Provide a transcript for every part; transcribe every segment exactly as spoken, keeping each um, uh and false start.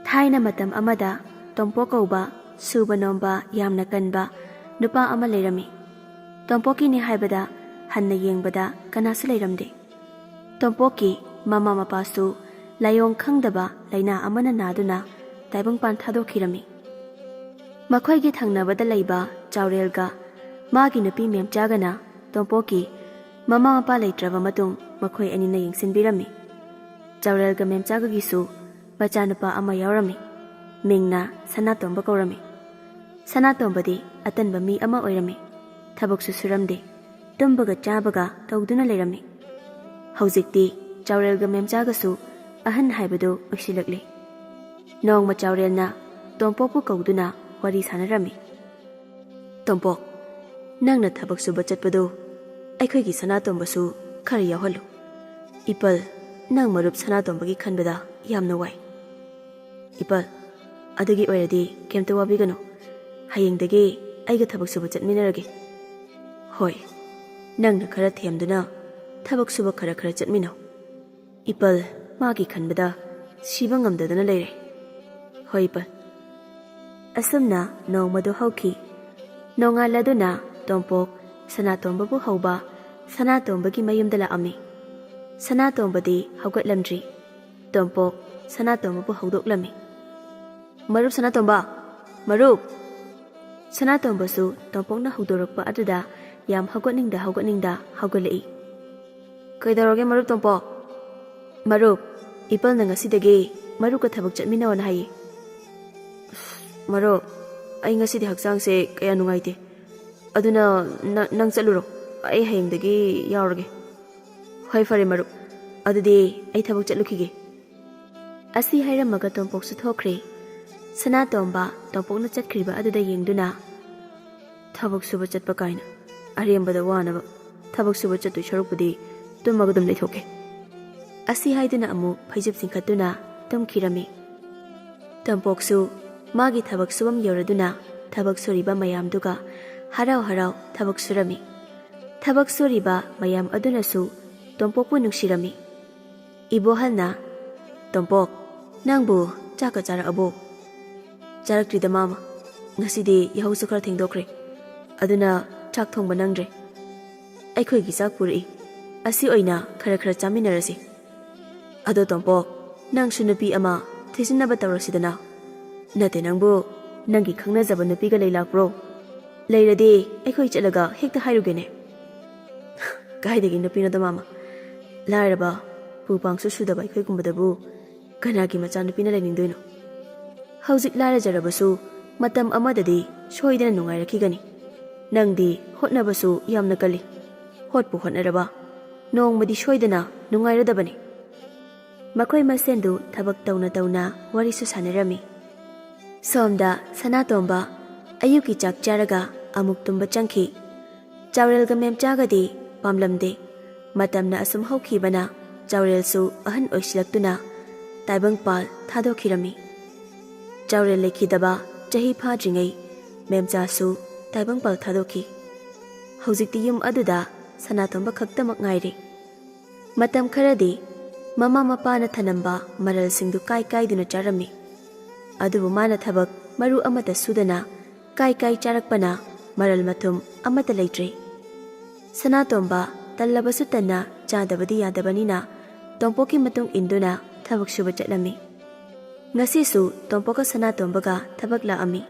ꯊꯥꯏꯅ ꯃꯇꯝ ꯑꯃꯗ ꯇꯣꯝꯄꯣꯛ ꯀꯧꯕ ꯁꯨꯕ ꯅꯣꯝꯕ ꯌꯥꯝꯅ ꯀꯟꯕ ꯅꯨꯄꯥ ꯑꯃ ꯂꯩꯔꯝꯃꯤ꯫ ꯇꯣꯝꯄꯣꯛꯀꯤꯅꯤ ꯍꯥꯏꯕꯗ ꯍꯟꯅ ꯌꯦꯡꯕꯗ ꯀꯅꯥꯁꯨ ꯂꯩꯔꯝꯗꯦ꯫ ꯇꯣꯝꯄꯣꯛꯀꯤ ꯃꯃꯥ ꯃꯄꯥꯁꯨ ꯂꯥꯏꯑꯣꯡ ꯈꯪꯗꯕ ꯂꯥꯏꯅꯥ ꯑꯃꯅ ꯅꯥꯗꯨꯅ ꯇꯥꯏꯕꯪꯄꯥꯟ ꯊꯥꯗꯣꯛꯈꯤꯔꯝꯃꯤ꯫ ꯃꯈꯣꯏꯒꯤ ꯊꯪꯅꯕꯗ ꯂꯩꯕ ꯆꯥꯎꯔꯦꯜꯒ ꯃꯥꯒꯤ ꯅꯨꯄꯤ ꯃꯦꯝꯆꯥꯒꯅ ꯇꯣꯝꯄꯣꯛꯀꯤ ꯃꯃꯥ ꯃꯄꯥ ꯂꯩꯇ꯭ꯔꯕ ꯃꯇꯨꯡ ꯃꯈꯣꯏ ꯑꯅꯤꯅ ꯌꯦꯡꯁꯤꯟꯕꯤꯔꯝꯃꯤ꯫ ꯆꯥꯎꯔꯦꯜꯒ ꯃꯦꯝꯆꯥꯒꯒꯤꯁꯨ ꯃꯆꯥꯅꯨꯄꯥ ꯑꯃ ꯌꯥꯎꯔꯝꯃꯤ꯫ ꯃꯤꯡꯅ ꯁꯅꯥꯇꯣꯝꯕ ꯀꯧꯔꯝꯃꯤ꯫ ꯁꯅꯥꯇꯣꯝꯕꯗꯤ ꯑꯇꯟꯕ ꯃꯤ ꯑꯃ ꯑꯣꯏꯔꯝꯃꯤ꯫ ꯊꯕꯛꯁꯨ ꯁꯨꯔꯝꯗꯦ꯫ ꯇꯨꯝꯕꯒ ꯆꯥꯕꯒ ꯇꯧꯗꯨꯅ ꯂꯩꯔꯝꯃꯤ꯫ ꯍꯧꯖꯤꯛꯇꯤ ꯆꯥꯎꯔꯦꯜꯒ ꯃꯦꯝꯆꯥꯒꯁꯨ ꯑꯍꯟ ꯍꯥꯏꯕꯗꯨ ꯑꯣꯏꯁꯤꯜꯂꯛꯂꯤ꯫ ꯅꯣꯡꯃ ꯆꯥꯎꯔꯦꯜꯅ ꯇꯣꯝꯄꯣꯛꯄꯨ ꯀꯧꯗꯨꯅ ꯋꯥꯔꯤ ꯁꯥꯟꯅꯔꯝꯃꯤ꯫ "ꯇꯣꯝꯄꯣꯛ, ꯅꯪꯅ ꯊꯕꯛ ꯁꯨꯕ ꯆꯠꯄꯗꯨ ꯑꯩꯈꯣꯏꯒꯤ ꯁꯅꯥꯇꯣꯝꯕꯁꯨ ꯈꯔ ꯌꯥꯎꯍꯜꯂꯨ꯫ ꯏꯄꯜ, ꯅꯪ ꯃꯔꯨꯞ ꯁꯅꯥꯇꯣꯝꯕꯒꯤ ꯈꯟꯕꯗ ꯌꯥꯝꯅ ꯋꯥꯏ꯫" "ꯏꯄꯜ, ꯑꯗꯨꯒꯤ ꯑꯣꯏꯔꯗꯤ ꯀꯩꯝꯇ ꯋꯥꯕꯤꯒꯅꯨ꯫ ꯍꯌꯦꯡꯗꯒꯤ ꯑꯩꯒ ꯊꯕꯛ ꯁꯨꯕ ꯆꯠꯃꯤꯟꯅꯔꯒꯦ꯫" "ꯍꯣꯏ, ꯅꯪꯅ ꯈꯔ ꯊꯦꯝꯗꯨꯅ ꯊꯕꯛ ꯁꯨꯕ ꯈꯔ ꯈꯔ ꯆꯠꯃꯤꯟꯅꯧ꯫ ꯏꯄꯜ ꯃꯥꯒꯤ ꯈꯟꯕꯗ ꯁꯤꯕ ꯉꯝꯗꯗꯅ ꯂꯩꯔꯦ꯫" "ꯍꯣꯏ, ꯏꯄꯜ꯫" ꯑꯁꯨꯝꯅ ꯅꯣꯡꯃꯗꯨ ꯍꯧꯈꯤ꯫ ꯅꯣꯡꯉꯥꯜꯂꯗꯨꯅ ꯇꯣꯝꯄꯣꯛ ꯁꯅꯥꯇꯣꯝꯕꯕꯨ ꯍꯧꯕ ꯁꯅꯥꯇꯣꯝꯕꯒꯤ ꯃꯌꯨꯝꯗ ꯂꯥꯛꯑꯝꯃꯤ꯫ ꯁꯅꯥꯇꯣꯝꯕꯗꯤ ꯍꯧꯒꯠꯂꯝꯗ꯭ꯔꯤ꯫ ꯇꯣꯝꯄꯣꯛ ꯁꯅꯥꯇꯣꯝꯕꯕꯨ ꯍꯧꯗꯣꯛꯂꯝꯃꯤ꯫ "ꯃꯔꯨꯞ ꯁꯅꯥꯇꯣꯝꯕ, ꯃꯔꯨꯞ!" ꯁꯅꯥꯇꯣꯝꯕꯁꯨ ꯇꯣꯝꯄꯣꯛꯅ ꯍꯧꯗꯣꯔꯛꯄ ꯑꯗꯨꯗ ꯌꯥꯝ ꯍꯧꯒꯠꯅꯤꯡꯗ ꯍꯧꯒꯠꯅꯤꯡꯗ ꯍꯧꯒꯠꯂꯛꯏ꯫ "ꯀꯩꯗꯧꯔꯒꯦ ꯃꯔꯨꯞ ꯇꯣꯝꯄꯣꯛ?" "ꯃꯔꯨꯞ, ꯏꯄꯜꯅ ꯉꯁꯤꯗꯒꯤ ꯃꯔꯨꯞꯀ ꯊꯕꯛ ꯆꯠꯃꯤꯟꯅꯧꯅ ꯍꯥꯏꯌꯦ꯫" "ꯑꯁ, ꯃꯔꯨꯞ, ꯑꯩ ꯉꯁꯤꯗꯤ ꯍꯛꯆꯥꯡꯁꯦ ꯀꯌꯥ ꯅꯨꯡꯉꯥꯏꯇꯦ, ꯑꯗꯨꯅ ꯅ-, ꯅꯪ ꯆꯠꯂꯨꯔꯣ, ꯑꯩ ꯍꯌꯦꯡꯗꯒꯤ ꯌꯥꯎꯔꯒꯦ꯫" "ꯍꯣꯏ, ꯐꯔꯦ ꯃꯔꯨꯞ, ꯑꯗꯨꯗꯤ ꯑꯩ ꯊꯕꯛ ꯆꯠꯂꯨꯈꯤꯒꯦ꯫" ꯑꯁꯤ ꯍꯥꯏꯔꯝꯃꯒ ꯇꯣꯝꯄꯣꯛꯁꯨ ꯊꯣꯛꯈ꯭ꯔꯦ꯫ ꯁꯅꯥꯇꯣꯝꯕ ꯇꯣꯝꯄꯣꯛꯅ ꯆꯠꯈ꯭ꯔꯤꯕ ꯑꯗꯨꯗ ꯌꯦꯡꯗꯨꯅ, "ꯊꯕꯛ ꯁꯨꯕ ꯆꯠꯄ ꯀꯥꯏꯅ, ꯑꯔꯦꯝꯕꯗ ꯋꯥꯅꯕ, ꯊꯕꯛ ꯁꯨꯕ ꯆꯠꯇꯣꯏ ꯁꯔꯨꯛꯄꯨꯗꯤ ꯇꯨꯝꯃꯒ ꯑꯗꯨꯝ ꯂꯩꯊꯣꯛꯀꯦ꯫" ꯑꯁꯤ ꯍꯥꯏꯗꯨꯅ ꯑꯃꯨꯛ ꯐꯩꯖꯨꯞ ꯆꯤꯡꯈꯠꯇꯨꯅ ꯇꯨꯝꯈꯤꯔꯝꯃꯤ꯫ ꯇꯣꯝꯄꯣꯛꯁꯨ ꯃꯥꯒꯤ ꯊꯕꯛ ꯁꯨꯐꯝ ꯌꯧꯔꯗꯨꯅ ꯊꯕꯛ ꯁꯨꯔꯤꯕ ꯃꯌꯥꯝꯗꯨꯒ ꯍꯔꯥꯎ ꯍꯔꯥꯎ ꯊꯕꯛ ꯁꯨꯔꯝꯃꯤ꯫ ꯊꯕꯛ ꯁꯨꯔꯤꯕ ꯃꯌꯥꯝ ꯑꯗꯨꯅꯁꯨ ꯇꯣꯝꯄꯣꯛꯄꯨ ꯅꯨꯡꯁꯤꯔꯝꯃꯤ꯫ ꯏꯕꯣꯍꯜꯅ, "ꯇꯣꯝꯄꯣꯛ, ꯅꯪꯕꯨ "ꯆꯥꯛꯀ ꯆꯥꯔꯛꯑꯕꯣ?" "ꯆꯥꯔꯛꯇ꯭ꯔꯤꯗ ꯃꯥꯃ꯫ ꯉꯁꯤꯗꯤ ꯌꯥꯍꯧꯁꯨ ꯈꯔ ꯊꯦꯡꯗꯣꯛꯈ꯭ꯔꯦ꯫ ꯑꯗꯨꯅ ꯆꯥꯛ ꯊꯣꯡꯕ ꯅꯪꯗ꯭ꯔꯦ꯫ ꯑꯩꯈꯣꯏꯒꯤ ꯆꯥꯛ ꯄꯨꯔꯛꯏ꯫ ꯑꯁꯤ ꯑꯣꯏꯅ ꯈꯔ ꯈꯔ ꯆꯥꯃꯤꯟꯅꯔꯁꯤ꯫ ꯑꯗꯣ ꯇꯣꯝꯄꯣꯛ, ꯅꯪꯁꯨ ꯅꯨꯄꯤ ꯑꯃ ꯊꯤꯖꯤꯟꯅꯕ ꯇꯧꯔꯁꯤꯗꯅ꯫ ꯅꯠꯇꯦ ꯅꯪꯕꯨ, ꯅꯪꯒꯤ ꯈꯪꯅꯖꯕ ꯅꯨꯄꯤꯒ ꯂꯩ ꯂꯥꯛꯄ꯭ꯔꯣ? ꯂꯩꯔꯗꯤ ꯑꯩꯈꯣꯏ ꯆꯠꯂꯒ ꯍꯦꯛꯇ ꯍꯥꯏꯔꯨꯒꯦꯅꯦ꯫" "ꯀꯥꯏꯗꯒꯤ ꯅꯨꯄꯤꯅꯣꯗ ꯃꯥꯃ? ꯂꯥꯏꯔꯕ, ꯄꯨ ꯄꯥꯡꯁꯨ ꯁꯨꯗꯕ ꯑꯩꯈꯣꯏꯒꯨꯝꯕꯗꯕꯨ ꯀꯅꯥꯒꯤ ꯃꯆꯥꯅꯨꯄꯤꯅ ꯂꯩꯅꯤꯡꯗꯣꯏꯅꯣ? ꯍꯧꯖꯤꯛ ꯂꯥꯏꯔꯖꯔꯕꯁꯨ ꯃꯇꯝ ꯑꯃꯗꯗꯤ ꯁꯣꯏꯗꯅ ꯅꯨꯡꯉꯥꯏꯔꯛꯈꯤꯒꯅꯤ꯫ ꯅꯪꯗꯤ ꯍꯣꯠꯅꯕꯁꯨ ꯌꯥꯝꯅ ꯀꯜꯂꯤ꯫ ꯍꯣꯠꯄꯨ ꯍꯣꯠꯅꯔꯕ ꯅꯣꯡꯃꯗꯤ ꯁꯣꯏꯗꯅ ꯅꯨꯡꯉꯥꯏꯔꯗꯕꯅꯤ꯫" ꯃꯈꯣꯏ ꯃꯁꯦꯟꯗꯨ ꯊꯕꯛ ꯇꯧꯅ ꯇꯧꯅ ꯋꯥꯔꯤꯁꯨ ꯁꯥꯟꯅꯔꯝꯃꯤ꯫ ꯁꯣꯝꯗ ꯁꯅꯥꯇꯣꯝꯕ ꯑꯌꯨꯛꯀꯤ ꯆꯥꯛ ꯆꯥꯔꯒ ꯑꯃꯨꯛ ꯇꯨꯝꯕ ꯆꯪꯈꯤ꯫ ꯆꯥꯎꯔꯦꯜꯒ ꯃꯦꯝꯆꯥꯒꯗꯤ ꯄꯥꯝꯂꯝꯗꯦ꯫ ꯃꯇꯝꯅ ꯑꯁꯨꯝ ꯍꯧꯈꯤꯕꯅ ꯆꯥꯎꯔꯦꯜꯁꯨ ꯑꯍꯟ ꯑꯣꯏꯁꯤꯜꯂꯛꯇꯨꯅ ꯇꯥꯏꯕꯪꯄꯥꯜ ꯊꯥꯗꯣꯛꯈꯤꯔꯝꯃꯤ꯫ ꯆꯥꯎꯔꯦꯜ ꯂꯩꯈꯤꯗꯕ ꯆꯍꯤ ꯐꯥꯗ꯭ꯔꯤꯉꯩ ꯃꯦꯝꯆꯥꯁꯨ ꯇꯥꯏꯕꯪꯄꯥꯜ ꯊꯥꯗꯣꯛꯈꯤ꯫ ꯍꯧꯖꯤꯛꯇꯤ ꯌꯨꯝ ꯑꯗꯨꯗ ꯁꯅꯥꯇꯣꯝꯕ ꯈꯛꯇꯃꯛ ꯉꯥꯏꯔꯦ꯫ ꯃꯇꯝ ꯈꯔꯗꯤ ꯃꯃꯥ ꯃꯄꯥꯅ ꯊꯅꯝꯕ ꯃꯔꯜꯁꯤꯡꯗꯨ ꯀꯥꯏ ꯀꯥꯏꯗꯨꯅ ꯆꯥꯔꯝꯃꯤ꯫ ꯑꯗꯨꯕꯨ ꯃꯥꯅ ꯊꯕꯛ ꯃꯔꯨ ꯑꯃꯠꯇ ꯁꯨꯗꯅ ꯀꯥꯏ ꯀꯥꯏ ꯆꯥꯔꯛꯄꯅ ꯃꯔꯜ ꯃꯊꯨꯝ ꯑꯃꯠꯇ ꯂꯩꯇ꯭ꯔꯦ꯫ ꯁꯅꯥꯇꯣꯝꯕ ꯇꯜꯂꯕꯁꯨ ꯇꯟꯅ ꯆꯥꯗꯕꯗꯤ ꯌꯥꯗꯕꯅꯤꯅ ꯇꯣꯝꯄꯣꯛꯀꯤ ꯃꯇꯨꯡ ꯏꯟꯗꯨꯅ ꯊꯕꯛ ꯁꯨꯕ ꯆꯠꯂꯝꯃꯤ꯫ ꯉꯁꯤꯁꯨ ꯇꯣꯝꯄꯣꯛꯀ ꯁꯅꯥꯇꯣꯝꯕꯒ ꯊꯕꯛ ꯂꯥꯛꯑꯝꯃꯤ꯫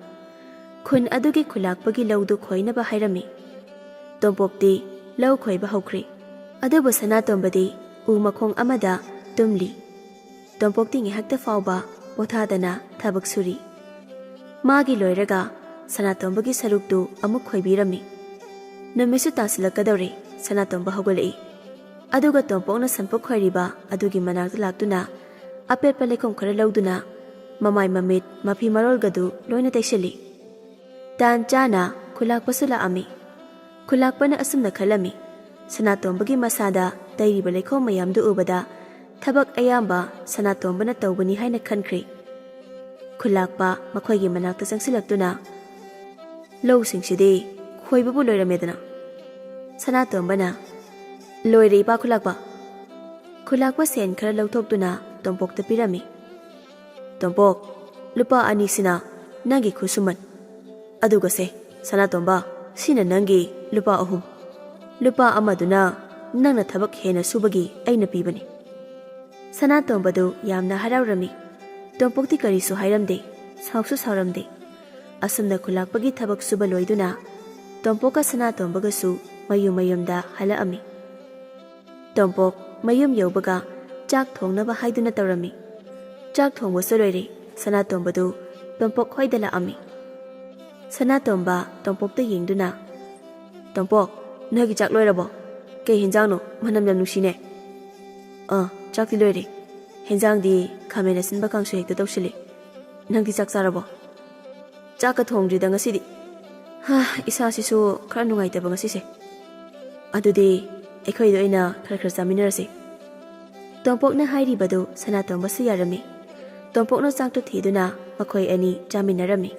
ꯈꯨꯟ ꯑꯗꯨꯒꯤ ꯈꯨꯂꯥꯛꯄꯒꯤ ꯂꯧꯗꯨ ꯈꯣꯏꯅꯕ ꯍꯥꯏꯔꯝꯃꯤ꯫ ꯇꯣꯝꯄꯣꯛꯇꯤ ꯂꯧ ꯈꯣꯏꯕ ꯍꯧꯈ꯭ꯔꯦ꯫ ꯑꯗꯨꯕꯨ ꯁꯅꯥꯇꯣꯝꯕꯗꯤ ꯎ ꯃꯈꯣꯡ ꯑꯃꯗ ꯇꯨꯝꯂꯤ꯫ ꯇꯣꯝꯄꯣꯛꯇꯤ ꯉꯥꯏꯍꯥꯛꯇ ꯐꯥꯎꯕ ꯄꯣꯊꯥꯗꯅ ꯊꯕꯛ ꯁꯨꯔꯤ꯫ ꯃꯥꯒꯤ ꯂꯣꯏꯔꯒ ꯁꯅꯥꯇꯣꯝꯕꯒꯤ ꯁꯔꯨꯛꯇꯨ ꯑꯃꯨꯛ ꯈꯣꯏꯕꯤꯔꯝꯃꯤ꯫ ꯅꯨꯃꯤꯠꯁꯨ ꯇꯥꯁꯤꯜꯂꯛꯀꯗꯧꯔꯦ꯫ ꯁꯅꯥꯇꯣꯝꯕ ꯍꯧꯒꯠꯂꯛꯏ꯫ ꯑꯗꯨꯒ ꯇꯣꯝꯄꯣꯛꯅ ꯁꯝꯄꯣꯠ ꯈꯣꯏꯔꯤꯕ ꯑꯗꯨꯒꯤ ꯃꯅꯥꯛꯇ ꯂꯥꯛꯇꯨꯅ ꯑꯄꯦꯠꯄ ꯂꯩꯈꯣꯝ ꯈꯔ ꯂꯧꯗꯨꯅ ꯃꯃꯥꯏ ꯃꯃꯤꯠ ꯃꯐꯤ ꯃꯔꯣꯜꯒꯗꯨ ꯂꯣꯏꯅ ꯇꯩꯁꯤꯜꯂꯤ꯫ ꯇꯥꯟ ꯆꯥꯅ ꯈꯨꯂꯥꯛꯄꯁꯨ ꯂꯥꯛꯑꯝꯃꯤ꯫ ꯈꯨꯂꯥꯛꯄꯅ ꯑꯁꯨꯝꯅ ꯈꯜꯂꯝꯃꯤ, ꯁꯅꯥꯇꯣꯝꯕꯒꯤ ꯃꯁꯥꯗ ꯇꯩꯔꯤꯕ ꯂꯩꯈꯣꯝ ꯃꯌꯥꯝꯗꯨ ꯎꯕꯗ ꯊꯕꯛ ꯑꯌꯥꯝꯕ ꯁꯅꯥꯇꯣꯝꯕꯅ ꯇꯧꯕꯅꯤ ꯍꯥꯏꯅ ꯈꯟꯈ꯭ꯔꯦ꯫ ꯈꯨꯂꯥꯛꯄ ꯃꯈꯣꯏꯒꯤ ꯃꯅꯥꯛꯇ ꯆꯪꯁꯤꯜꯂꯛꯇꯨꯅ, "ꯂꯧꯁꯤꯡꯁꯤꯗꯤ ꯈꯣꯏꯕꯕꯨ ꯂꯣꯏꯔꯝꯃꯦꯗꯅ?" ꯁꯅꯥꯇꯣꯝꯕꯅ, "ꯂꯣꯏꯔꯦ ꯏꯄꯥ ꯈꯨꯂꯥꯛꯄ꯫" ꯈꯨꯂꯥꯛꯄ ꯁꯦꯟ ꯈꯔ ꯂꯧꯊꯣꯛꯇꯨꯅ ꯇꯣꯝꯄꯣꯛꯇ ꯄꯤꯔꯝꯃꯤ꯫ "ꯇꯣꯝꯄꯣꯛ, ꯂꯨꯄꯥ ꯑꯅꯤꯁꯤꯅ ꯅꯪꯒꯤ ꯈꯨꯠꯁꯨꯃꯟ꯫ ꯑꯗꯨꯒ ꯁꯦ, ꯁꯅꯥꯇꯣꯝꯕ, ꯁꯤꯅ ꯅꯪꯒꯤ ꯂꯨꯄꯥ ꯑꯍꯨꯝ꯫ ꯂꯨꯄꯥ ꯑꯃꯗꯨꯅ ꯅꯪꯅ ꯊꯕꯛ ꯍꯦꯟꯅ ꯁꯨꯕꯒꯤ ꯑꯩꯅ ꯄꯤꯕꯅꯤ꯫" ꯁꯅꯥꯇꯣꯝꯕꯗꯨ ꯌꯥꯝꯅ ꯍꯔꯥꯎꯔꯝꯃꯤ꯫ ꯇꯣꯝꯄꯣꯛꯇꯤ ꯀꯔꯤꯁꯨ ꯍꯥꯏꯔꯝꯗꯦ, ꯁꯥꯎꯁꯨ ꯁꯥꯎꯔꯝꯗꯦ꯫ ꯑꯁꯨꯝꯅ ꯈꯨꯂꯥꯛꯄꯒꯤ ꯊꯕꯛ ꯁꯨꯕ ꯂꯣꯏꯗꯨꯅ ꯇꯣꯝꯄꯣꯛꯀ ꯁꯅꯥꯇꯣꯝꯕꯒꯁꯨ ꯃꯌꯨꯝ ꯃꯌꯨꯝꯗ ꯍꯜꯂꯛꯑꯝꯃꯤ꯫ ꯇꯣꯝꯄꯣꯛ ꯃꯌꯨꯝ ꯌꯧꯕꯒ ꯆꯥꯛ ꯊꯣꯡꯅꯕ ꯍꯥꯏꯗꯨꯅ ꯇꯧꯔꯝꯃꯤ꯫ ꯆꯥꯛ ꯊꯣꯡꯕꯁꯨ ꯂꯣꯏꯔꯦ, ꯁꯅꯥꯇꯣꯝꯕꯗꯨ ꯇꯣꯝꯄꯣꯛ ꯍꯣꯏꯗ ꯂꯥꯛꯑꯝꯃꯤ꯫ ꯁꯅꯥꯇꯣꯝꯕ ꯇꯣꯝꯄꯣꯛꯇ ꯌꯦꯡꯗꯨꯅ, "ꯇꯣꯝꯄꯣꯛ, ꯅꯣꯏꯒꯤ ꯆꯥꯛ ꯂꯣꯏꯔꯕꯣ? ꯀꯩ ꯍꯦꯟꯖꯥꯡꯅꯣ? ꯃꯅꯝ ꯌꯥꯝ ꯅꯨꯡꯁꯤꯅꯦ꯫" "ꯑꯥ, ꯆꯥꯛꯇꯤ ꯂꯣꯏꯔꯦ꯫ ꯍꯦꯟꯖꯥꯡꯗꯤ ꯈꯥꯃꯦꯟ ꯑꯁꯤꯟꯕ ꯀꯥꯡꯁꯣꯏ ꯍꯦꯛꯇ ꯇꯧꯁꯤꯜꯂꯤ꯫ ꯅꯪꯗꯤ ꯆꯥꯛ ꯆꯥꯔꯕꯣ?" "ꯆꯥꯛꯀ ꯊꯣꯡꯗ꯭ꯔꯤꯗ ꯉꯁꯤꯗꯤ꯫ ꯍꯥ, ꯏꯁꯥꯁꯤꯁꯨ ꯈꯔ ꯅꯨꯡꯉꯥꯏꯇꯕ ꯉꯁꯤꯁꯦ꯫ ꯑꯗꯨꯗꯤ ꯑꯩꯈꯣꯏꯗ ꯑꯣꯏꯅ ꯈꯔ ꯈꯔ ꯆꯥꯃꯤꯟꯅꯔꯁꯤ꯫" ꯇꯣꯝꯄꯣꯛꯅ ꯍꯥꯏꯔꯤꯕꯗꯨ ꯁꯅꯥꯇꯣꯝꯕꯁꯨ ꯌꯥꯔꯝꯃꯤ꯫ ꯇꯣꯝꯄꯣꯛꯅ ꯆꯥꯛꯇꯨ ꯊꯤꯗꯨꯅ ꯃꯈꯣꯏ ꯑꯅꯤ ꯆꯥꯃꯤꯟꯅꯔꯝꯃꯤ꯫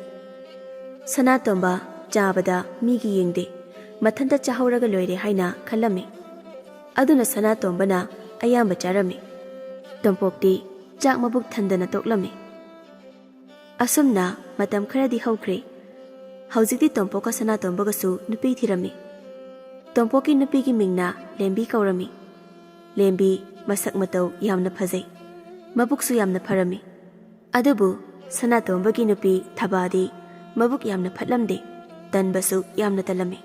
ꯁꯅꯥꯇꯣꯝꯕ ꯆꯥꯕꯗ ꯃꯤꯒꯤ ꯌꯦꯡꯗꯦ, ꯃꯊꯟꯇ ꯆꯥꯍꯧꯔꯒ ꯂꯣꯏꯔꯦ ꯍꯥꯏꯅ ꯈꯜꯂꯝꯃꯤ꯫ ꯑꯗꯨꯅ ꯁꯅꯥꯇꯣꯝꯕꯅ ꯑꯌꯥꯝꯕ ꯆꯥꯔꯝꯃꯤ꯫ ꯇꯣꯝꯄꯣꯛꯇꯤ ꯆꯥꯛ ꯃꯕꯨꯛ ꯊꯟꯗꯅ ꯇꯣꯛꯂꯝꯃꯤ꯫ ꯑꯁꯨꯝꯅ ꯃꯇꯝ ꯈꯔꯗꯤ ꯍꯧꯈ꯭ꯔꯦ꯫ ꯍꯧꯖꯤꯛꯇꯤ ꯇꯣꯝꯄꯣꯛꯀ ꯁꯅꯥꯇꯣꯝꯕꯒꯁꯨ ꯅꯨꯄꯤ ꯊꯤꯔꯝꯃꯤ꯫ ꯇꯣꯝꯄꯣꯛꯀꯤ ꯅꯨꯄꯤꯒꯤ ꯃꯤꯡꯅ ꯂꯦꯝꯕꯤ ꯀꯧꯔꯝꯃꯤ꯫ ꯂꯦꯝꯕꯤ ꯃꯁꯛ ꯃꯇꯧ ꯌꯥꯝꯅ ꯐꯖꯩ, ꯃꯕꯨꯛꯁꯨ ꯌꯥꯝꯅ ꯐꯔꯝꯃꯤ꯫ ꯑꯗꯨꯕꯨ ꯁꯅꯥꯇꯣꯝꯕꯒꯤ ꯅꯨꯄꯤ ꯊꯕꯥꯗꯤ ꯃꯕꯨꯛ ꯌꯥꯝꯅ ꯐꯠꯂꯝꯗꯦ, ꯇꯟꯕꯁꯨ ꯌꯥꯝꯅ ꯇꯜꯂꯝꯃꯤ꯫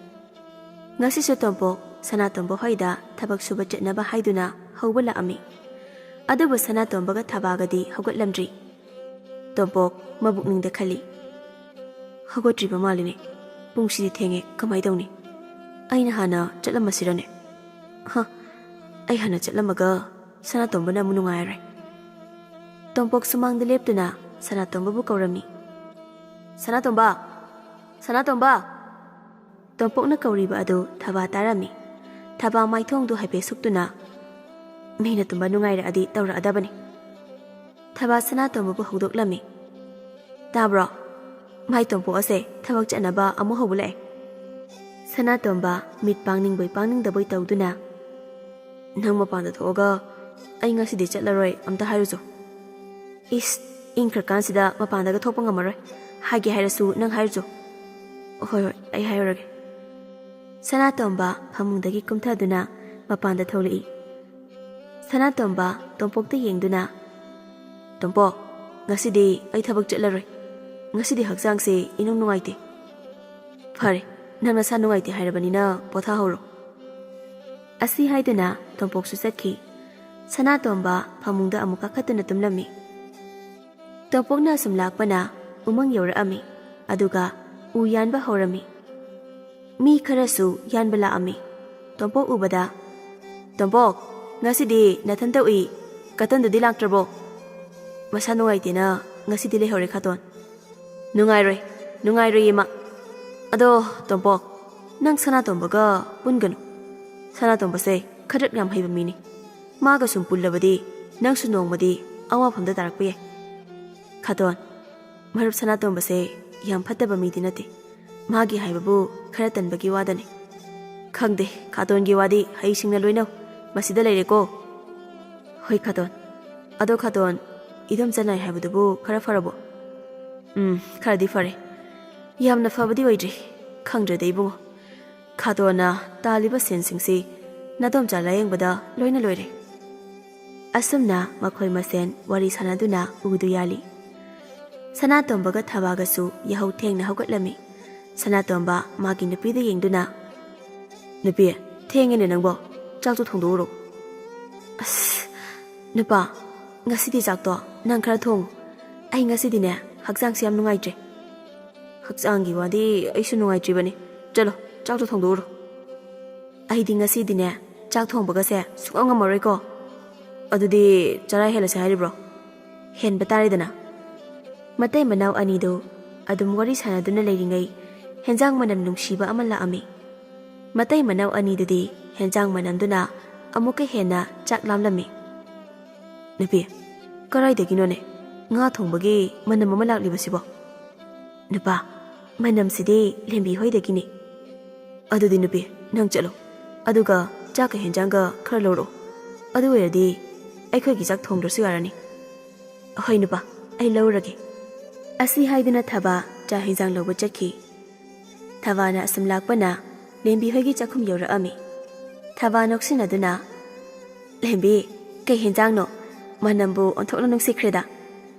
ꯉꯁꯤꯁꯨ ꯇꯣꯝꯄꯣꯛ ꯁꯅꯥꯇꯣꯝꯕ ꯍꯣꯏꯗ ꯊꯕꯛ ꯁꯨꯕ ꯆꯠꯅꯕ ꯍꯥꯏꯗꯨꯅ ꯍꯧꯕ ꯂꯥꯛꯑꯝꯃꯤ꯫ ꯑꯗꯨꯕꯨ ꯁꯅꯥꯇꯣꯝꯕꯒ ꯊꯕꯥꯒꯗꯤ ꯍꯧꯒꯠꯂꯝꯗ꯭ꯔꯤ꯫ ꯇꯣꯝꯄꯣꯛ ꯃꯕꯨꯛꯅꯤꯡꯗ ꯈꯜꯂꯤ, "ꯍꯧꯒꯠꯇ꯭ꯔꯤꯕ ꯃꯥꯜꯂꯤꯅꯦ꯫ ꯄꯨꯡꯁꯤꯗꯤ ꯊꯦꯡꯉꯦ, ꯀꯃꯥꯏ ꯇꯧꯅꯤ? ꯑꯩꯅ ꯍꯥꯟꯅ ꯆꯠꯂꯝꯃꯁꯤꯔꯅꯦ? ꯍ, ꯑꯩ ꯍꯥꯟꯅ ꯆꯠꯂꯝꯃꯒ ꯁꯅꯥꯇꯣꯝꯕꯅ ꯑꯃꯨꯛ ꯅꯨꯡꯉꯥꯏꯔꯔꯣꯏ꯫" ꯇꯣꯝꯄꯣꯛ ꯁꯨꯃꯥꯡꯗ ꯂꯦꯞꯇꯨꯅ ꯁꯅꯥꯇꯣꯝꯕꯕꯨ ꯀꯧꯔꯝꯃꯤ꯫ "ꯁꯅꯥꯇꯣꯝꯕ! ꯁꯅꯥꯇꯣꯝꯕ!" ꯇꯣꯝꯄꯣꯛꯅ ꯀꯧꯔꯤꯕ ꯑꯗꯨ ꯊꯕꯥ ꯇꯥꯔꯝꯃꯤ꯫ ꯊꯕꯥ ꯃꯥꯏꯊꯣꯡꯗꯨ ꯍꯥꯏꯐꯦꯠ ꯁꯨꯛꯇꯨꯅ, "ꯃꯤꯅ ꯇꯨꯝꯕ ꯅꯨꯡꯉꯥꯏꯔꯛꯑꯗꯤ ꯇꯧꯔꯛꯑꯗꯕꯅꯤ꯫" ꯊꯕꯥ ꯁꯅꯥꯇꯣꯝꯕꯕꯨ ꯍꯧꯗꯣꯛꯂꯝꯃꯤ꯫ "ꯇꯥꯕ꯭ꯔꯣ? ꯃꯥꯏ ꯇꯣꯝꯄꯣꯛ ꯑꯁꯦ ꯊꯕꯛ ꯆꯠꯅꯕ ꯑꯃꯨꯛ ꯍꯧꯕ ꯂꯥꯛꯑꯦ꯫" ꯁꯅꯥꯇꯣꯝꯕ ꯃꯤꯠ ꯄꯥꯡꯅꯤꯡꯕꯣꯏ ꯄꯥꯡꯅꯤꯡꯗꯕꯣꯏ ꯇꯧꯗꯨꯅ, "ꯅꯪ ꯃꯄꯥꯟꯗ ꯊꯣꯛꯑꯒ, 'ꯑꯩ ꯉꯁꯤꯗꯤ ꯆꯠꯂꯔꯣꯏ' ꯑꯝꯇ ꯍꯥꯏꯔꯨꯆꯣ꯫" "ꯏꯁ, ꯏꯪꯈ꯭ꯔꯀꯥꯟꯁꯤꯗ ꯃꯄꯥꯟꯗꯒ ꯊꯣꯛꯄ ꯉꯝꯃꯔꯣꯏ꯫ ꯍꯥꯏꯒꯦ ꯍꯥꯏꯔꯁꯨ ꯅꯪ ꯍꯥꯏꯔꯨꯆꯣ꯫ ꯍꯣꯏ, ꯍꯣꯏ, ꯑꯩ ꯍꯥꯏꯔꯨꯔꯒꯦ꯫ ꯁꯅꯥꯇꯣꯝꯕ ꯐꯃꯨꯡꯗꯒꯤ ꯀꯨꯝꯊꯗꯨꯅ ꯃꯄꯥꯟꯗ ꯊꯣꯛꯂꯛꯏ꯫ ꯁꯅꯥꯇꯣꯝꯕ ꯇꯣꯝꯄꯣꯛꯇ ꯌꯦꯡꯗꯨꯅ, "ꯇꯣꯝꯄꯣꯛ, ꯉꯁꯤꯗꯤ ꯑꯩ ꯊꯕꯛ ꯆꯠꯂꯔꯣꯏ꯫ ꯉꯁꯤꯗꯤ ꯍꯛꯆꯥꯡꯁꯦ ꯏꯅꯨꯡ ꯅꯨꯡꯉꯥꯏꯇꯦ꯫" "ꯐꯔꯦ, ꯅꯪ ꯅꯁꯥ ꯅꯨꯡꯉꯥꯏꯇꯦ ꯍꯥꯏꯔꯕꯅꯤꯅ ꯄꯣꯊꯥꯍꯧꯔꯣ꯫" ꯑꯁꯤ ꯍꯥꯏꯗꯨꯅ ꯇꯣꯝꯄꯣꯛꯁꯨ ꯆꯠꯈꯤ꯫ ꯁꯅꯥꯇꯣꯝꯕ ꯐꯃꯨꯡꯗ ꯑꯃꯨꯛ ꯀꯥꯈꯠꯇꯨꯅ ꯇꯨꯝꯂꯝꯃꯤ꯫ ꯇꯣꯝꯄꯣꯛꯅ ꯑꯁꯨꯝ ꯂꯥꯛꯄꯅ ꯎꯃꯪ ꯌꯧꯔꯛꯑꯝꯃꯤ꯫ ꯑꯗꯨꯒ ꯎ ꯌꯥꯟꯕ ꯍꯧꯔꯝꯃꯤ꯫ ꯃꯤ ꯈꯔꯁꯨ ꯌꯥꯟꯕ ꯂꯥꯛꯑꯝꯃꯤ꯫ ꯇꯣꯝꯄꯣꯛ ꯎꯕꯗ, "ꯇꯣꯝꯄꯣꯛ, ꯉꯁꯤꯗꯤ ꯅꯊꯟꯇ ꯎꯏ꯫ ꯀꯇꯟꯗꯨꯗꯤ ꯂꯥꯛꯇ꯭ꯔꯕꯣ?" "ꯃꯁꯥ ꯅꯨꯡꯉꯥꯏꯇꯦꯅ ꯉꯁꯤꯗꯤ ꯂꯩꯍꯧꯔꯦ, ꯈꯥꯇꯣꯟ꯫" "ꯅꯨꯡꯉꯥꯏꯔꯣꯏ, ꯅꯨꯡꯉꯥꯏꯔꯣꯏꯌꯦ ꯃꯥ꯫ ꯑꯗꯣ, ꯇꯣꯝꯄꯣꯛ, ꯅꯪ ꯁꯅꯥꯇꯣꯝꯕꯒ ꯄꯨꯟꯒꯅꯨ꯫ ꯁꯅꯥꯇꯣꯝꯕꯁꯦ ꯈꯗ꯭ꯔꯛ ꯌꯥꯝ ꯍꯩꯕ ꯃꯤꯅꯤ꯫ ꯃꯥꯒ ꯁꯨꯝ ꯄꯨꯜꯂꯕꯗꯤ ꯅꯪꯁꯨ ꯅꯣꯡꯃꯗꯤ ꯑꯋꯥꯐꯝꯗ ꯇꯥꯔꯛꯄ ꯌꯥꯏ꯫ ꯈꯥꯇꯣꯟ, ꯃꯔꯨꯞ ꯁꯅꯥꯇꯣꯝꯕꯁꯦ ꯌꯥꯝ ꯐꯠꯇꯕ ꯃꯤꯗꯤ ꯅꯠꯇꯦ꯫ ꯃꯥꯒꯤ ꯍꯥꯏꯕꯕꯨ ꯈꯔ ꯇꯟꯕꯒꯤ ꯋꯥꯗꯅꯤ꯫" "ꯈꯪꯗꯦ, ꯈꯥꯇꯣꯟꯒꯤ ꯋꯥꯗꯤ ꯍꯩꯁꯤꯡꯅ ꯂꯣꯏꯅꯧ꯫ ꯃꯁꯤꯗ ꯂꯩꯔꯦꯀꯣ꯫" "ꯍꯣꯏ, ꯈꯥꯇꯣꯟ꯫ ꯑꯗꯣ, ꯈꯥꯇꯣꯟ, ꯏꯗꯣꯝꯆꯥ ꯅꯥꯏ ꯍꯥꯏꯕꯗꯨꯕꯨ ꯈꯔ ꯐꯔꯕꯣ?" "ꯎꯝ, ꯈꯔꯗꯤ ꯐꯔꯦ꯫ ꯌꯥꯝꯅ ꯐꯕꯗꯤ ꯑꯣꯏꯗ꯭ꯔꯤ꯫ ꯈꯪꯗ꯭ꯔꯦꯗ, ꯏꯕꯨꯡꯉꯣ꯫ ꯈꯥꯇꯣꯟꯅ ꯇꯥꯜꯂꯤꯕ ꯁꯦꯟꯁꯤꯡꯁꯤ ꯅꯗꯣꯝꯆꯥ ꯂꯥꯌꯦꯡꯕꯗ ꯂꯣꯏꯅ ꯂꯣꯏꯔꯦ꯫" ꯑꯁꯨꯝꯅ ꯃꯈꯣꯏ ꯃꯁꯦꯟ ꯋꯥꯔꯤ ꯁꯥꯟꯅꯗꯨꯅ ꯎꯗꯨ ꯌꯥꯜꯂꯤ꯫ ꯁꯅꯥꯇꯣꯝꯕꯒ ꯊꯕꯥꯒꯁꯨ ꯌꯥꯍꯧ ꯊꯦꯡꯅ ꯍꯧꯒꯠꯂꯝꯃꯤ꯫ ꯁꯅꯥꯇꯣꯝꯕ ꯃꯥꯒꯤ ꯅꯨꯄꯤꯗ ꯌꯦꯡꯗꯨꯅ, "ꯅꯨꯄꯤ, ꯊꯦꯡꯉꯦꯅꯦ ꯅꯪꯕꯣ꯫ ꯆꯥꯛꯇꯣ ꯊꯣꯡꯗꯣꯛꯎꯔꯣ꯫" "ꯑꯁ, ꯅꯨꯄꯥ, ꯉꯁꯤꯗꯤ ꯆꯥꯛꯇꯣ ꯅꯪ ꯈꯔ ꯊꯣꯡꯉꯨ꯫ ꯑꯩ ꯉꯁꯤꯗꯤꯅꯦ, ꯍꯛꯆꯥꯡꯁꯦ ꯌꯥꯝ ꯅꯨꯡꯉꯥꯏꯇ꯭ꯔꯦ꯫" "ꯍꯛꯆꯥꯡꯒꯤ ꯋꯥꯗꯤ ꯑꯩꯁꯨ ꯅꯨꯡꯉꯥꯏꯇ꯭ꯔꯤꯕꯅꯤ꯫ ꯆꯠꯂꯣ, ꯆꯥꯛꯇꯣ ꯊꯣꯡꯗꯣꯛꯎꯔꯣ꯫" "ꯑꯩꯗꯤ ꯉꯁꯤꯗꯤꯅꯦ, ꯆꯥꯛ ꯊꯣꯡꯕꯒꯁꯦ ꯁꯨꯡꯉꯝ ꯉꯝꯃꯔꯣꯏꯀꯣ꯫" "ꯑꯗꯨꯗꯤ ꯆꯔꯥ ꯍꯦꯜꯂꯁꯦ ꯍꯥꯏꯔꯤꯕ꯭ꯔꯣ?" "ꯍꯦꯟꯕ ꯇꯥꯔꯦꯗꯅ꯫" ꯃꯇꯩ ꯃꯅꯥꯎ ꯑꯅꯤꯗꯨ ꯑꯗꯨꯝ ꯋꯥꯔꯤ ꯁꯥꯟꯅꯗꯨꯅ ꯂꯩꯔꯤꯉꯩ, ꯍꯦꯟꯖꯥꯡ ꯃꯅꯝ ꯅꯨꯡꯁꯤꯕ ꯑꯃ ꯂꯥꯛꯑꯝꯃꯤ꯫ ꯃꯇꯩ ꯃꯅꯥꯎ ꯑꯅꯤꯗꯨꯗꯤ ꯍꯦꯟꯖꯥꯡ ꯃꯅꯝꯗꯨꯅ ꯑꯃꯨꯛꯀ ꯍꯦꯟꯅ ꯆꯥꯛ ꯂꯥꯝꯂꯝꯃꯤ꯫ "ꯅꯨꯄꯤ, ꯀꯗꯥꯏꯗꯒꯤꯅꯣꯅꯦ ꯉꯥ ꯊꯣꯡꯕꯒꯤ ꯃꯅꯝ ꯑꯃ ꯂꯥꯛꯂꯤꯕꯁꯤꯕꯣ?" "ꯅꯨꯄꯥ, ꯃꯅꯝꯁꯤꯗꯤ ꯂꯦꯝꯕꯤ ꯍꯣꯏꯗꯒꯤꯅꯤ꯫" "ꯑꯗꯨꯗꯤ ꯅꯨꯄꯤ, ꯅꯪ ꯆꯠꯂꯣ꯫ ꯑꯗꯨꯒ ꯆꯥꯛꯀ ꯍꯦꯟꯖꯥꯡꯒ ꯈꯔ ꯂꯧꯔꯛꯑꯣ꯫ ꯑꯗꯨ ꯑꯣꯏꯔꯗꯤ ꯑꯩꯈꯣꯏꯒꯤ ꯆꯥꯛ ꯊꯣꯡꯗ꯭ꯔꯁꯨ ꯌꯥꯔꯅꯤ꯫" "ꯍꯣꯏ ꯅꯨꯄꯥ, ꯑꯩ ꯂꯧꯔꯒꯦ꯫ ꯑꯁꯤ ꯍꯥꯏꯗꯨꯅ ꯊꯕꯥ ꯆꯥꯛ ꯍꯦꯟꯖꯥꯡ ꯂꯧꯕ ꯆꯠꯈꯤ꯫ ꯊꯕꯥꯅ ꯑꯁꯨꯝ ꯂꯥꯛꯄꯅ ꯂꯦꯝꯕꯤ ꯍꯣꯏꯒꯤ ꯆꯥꯛꯈꯨꯝ ꯌꯧꯔꯛꯑꯝꯃꯤ꯫ ꯊꯕꯥ ꯅꯣꯛꯁꯤꯟꯅꯗꯨꯅ, "ꯂꯦꯝꯕꯤ, ꯀꯩ ꯍꯦꯟꯖꯥꯡꯅꯣ? ꯃꯅꯝꯕꯨ ꯑꯣꯟꯊꯣꯛꯅ ꯅꯨꯡꯁꯤꯈ꯭ꯔꯦꯗ꯫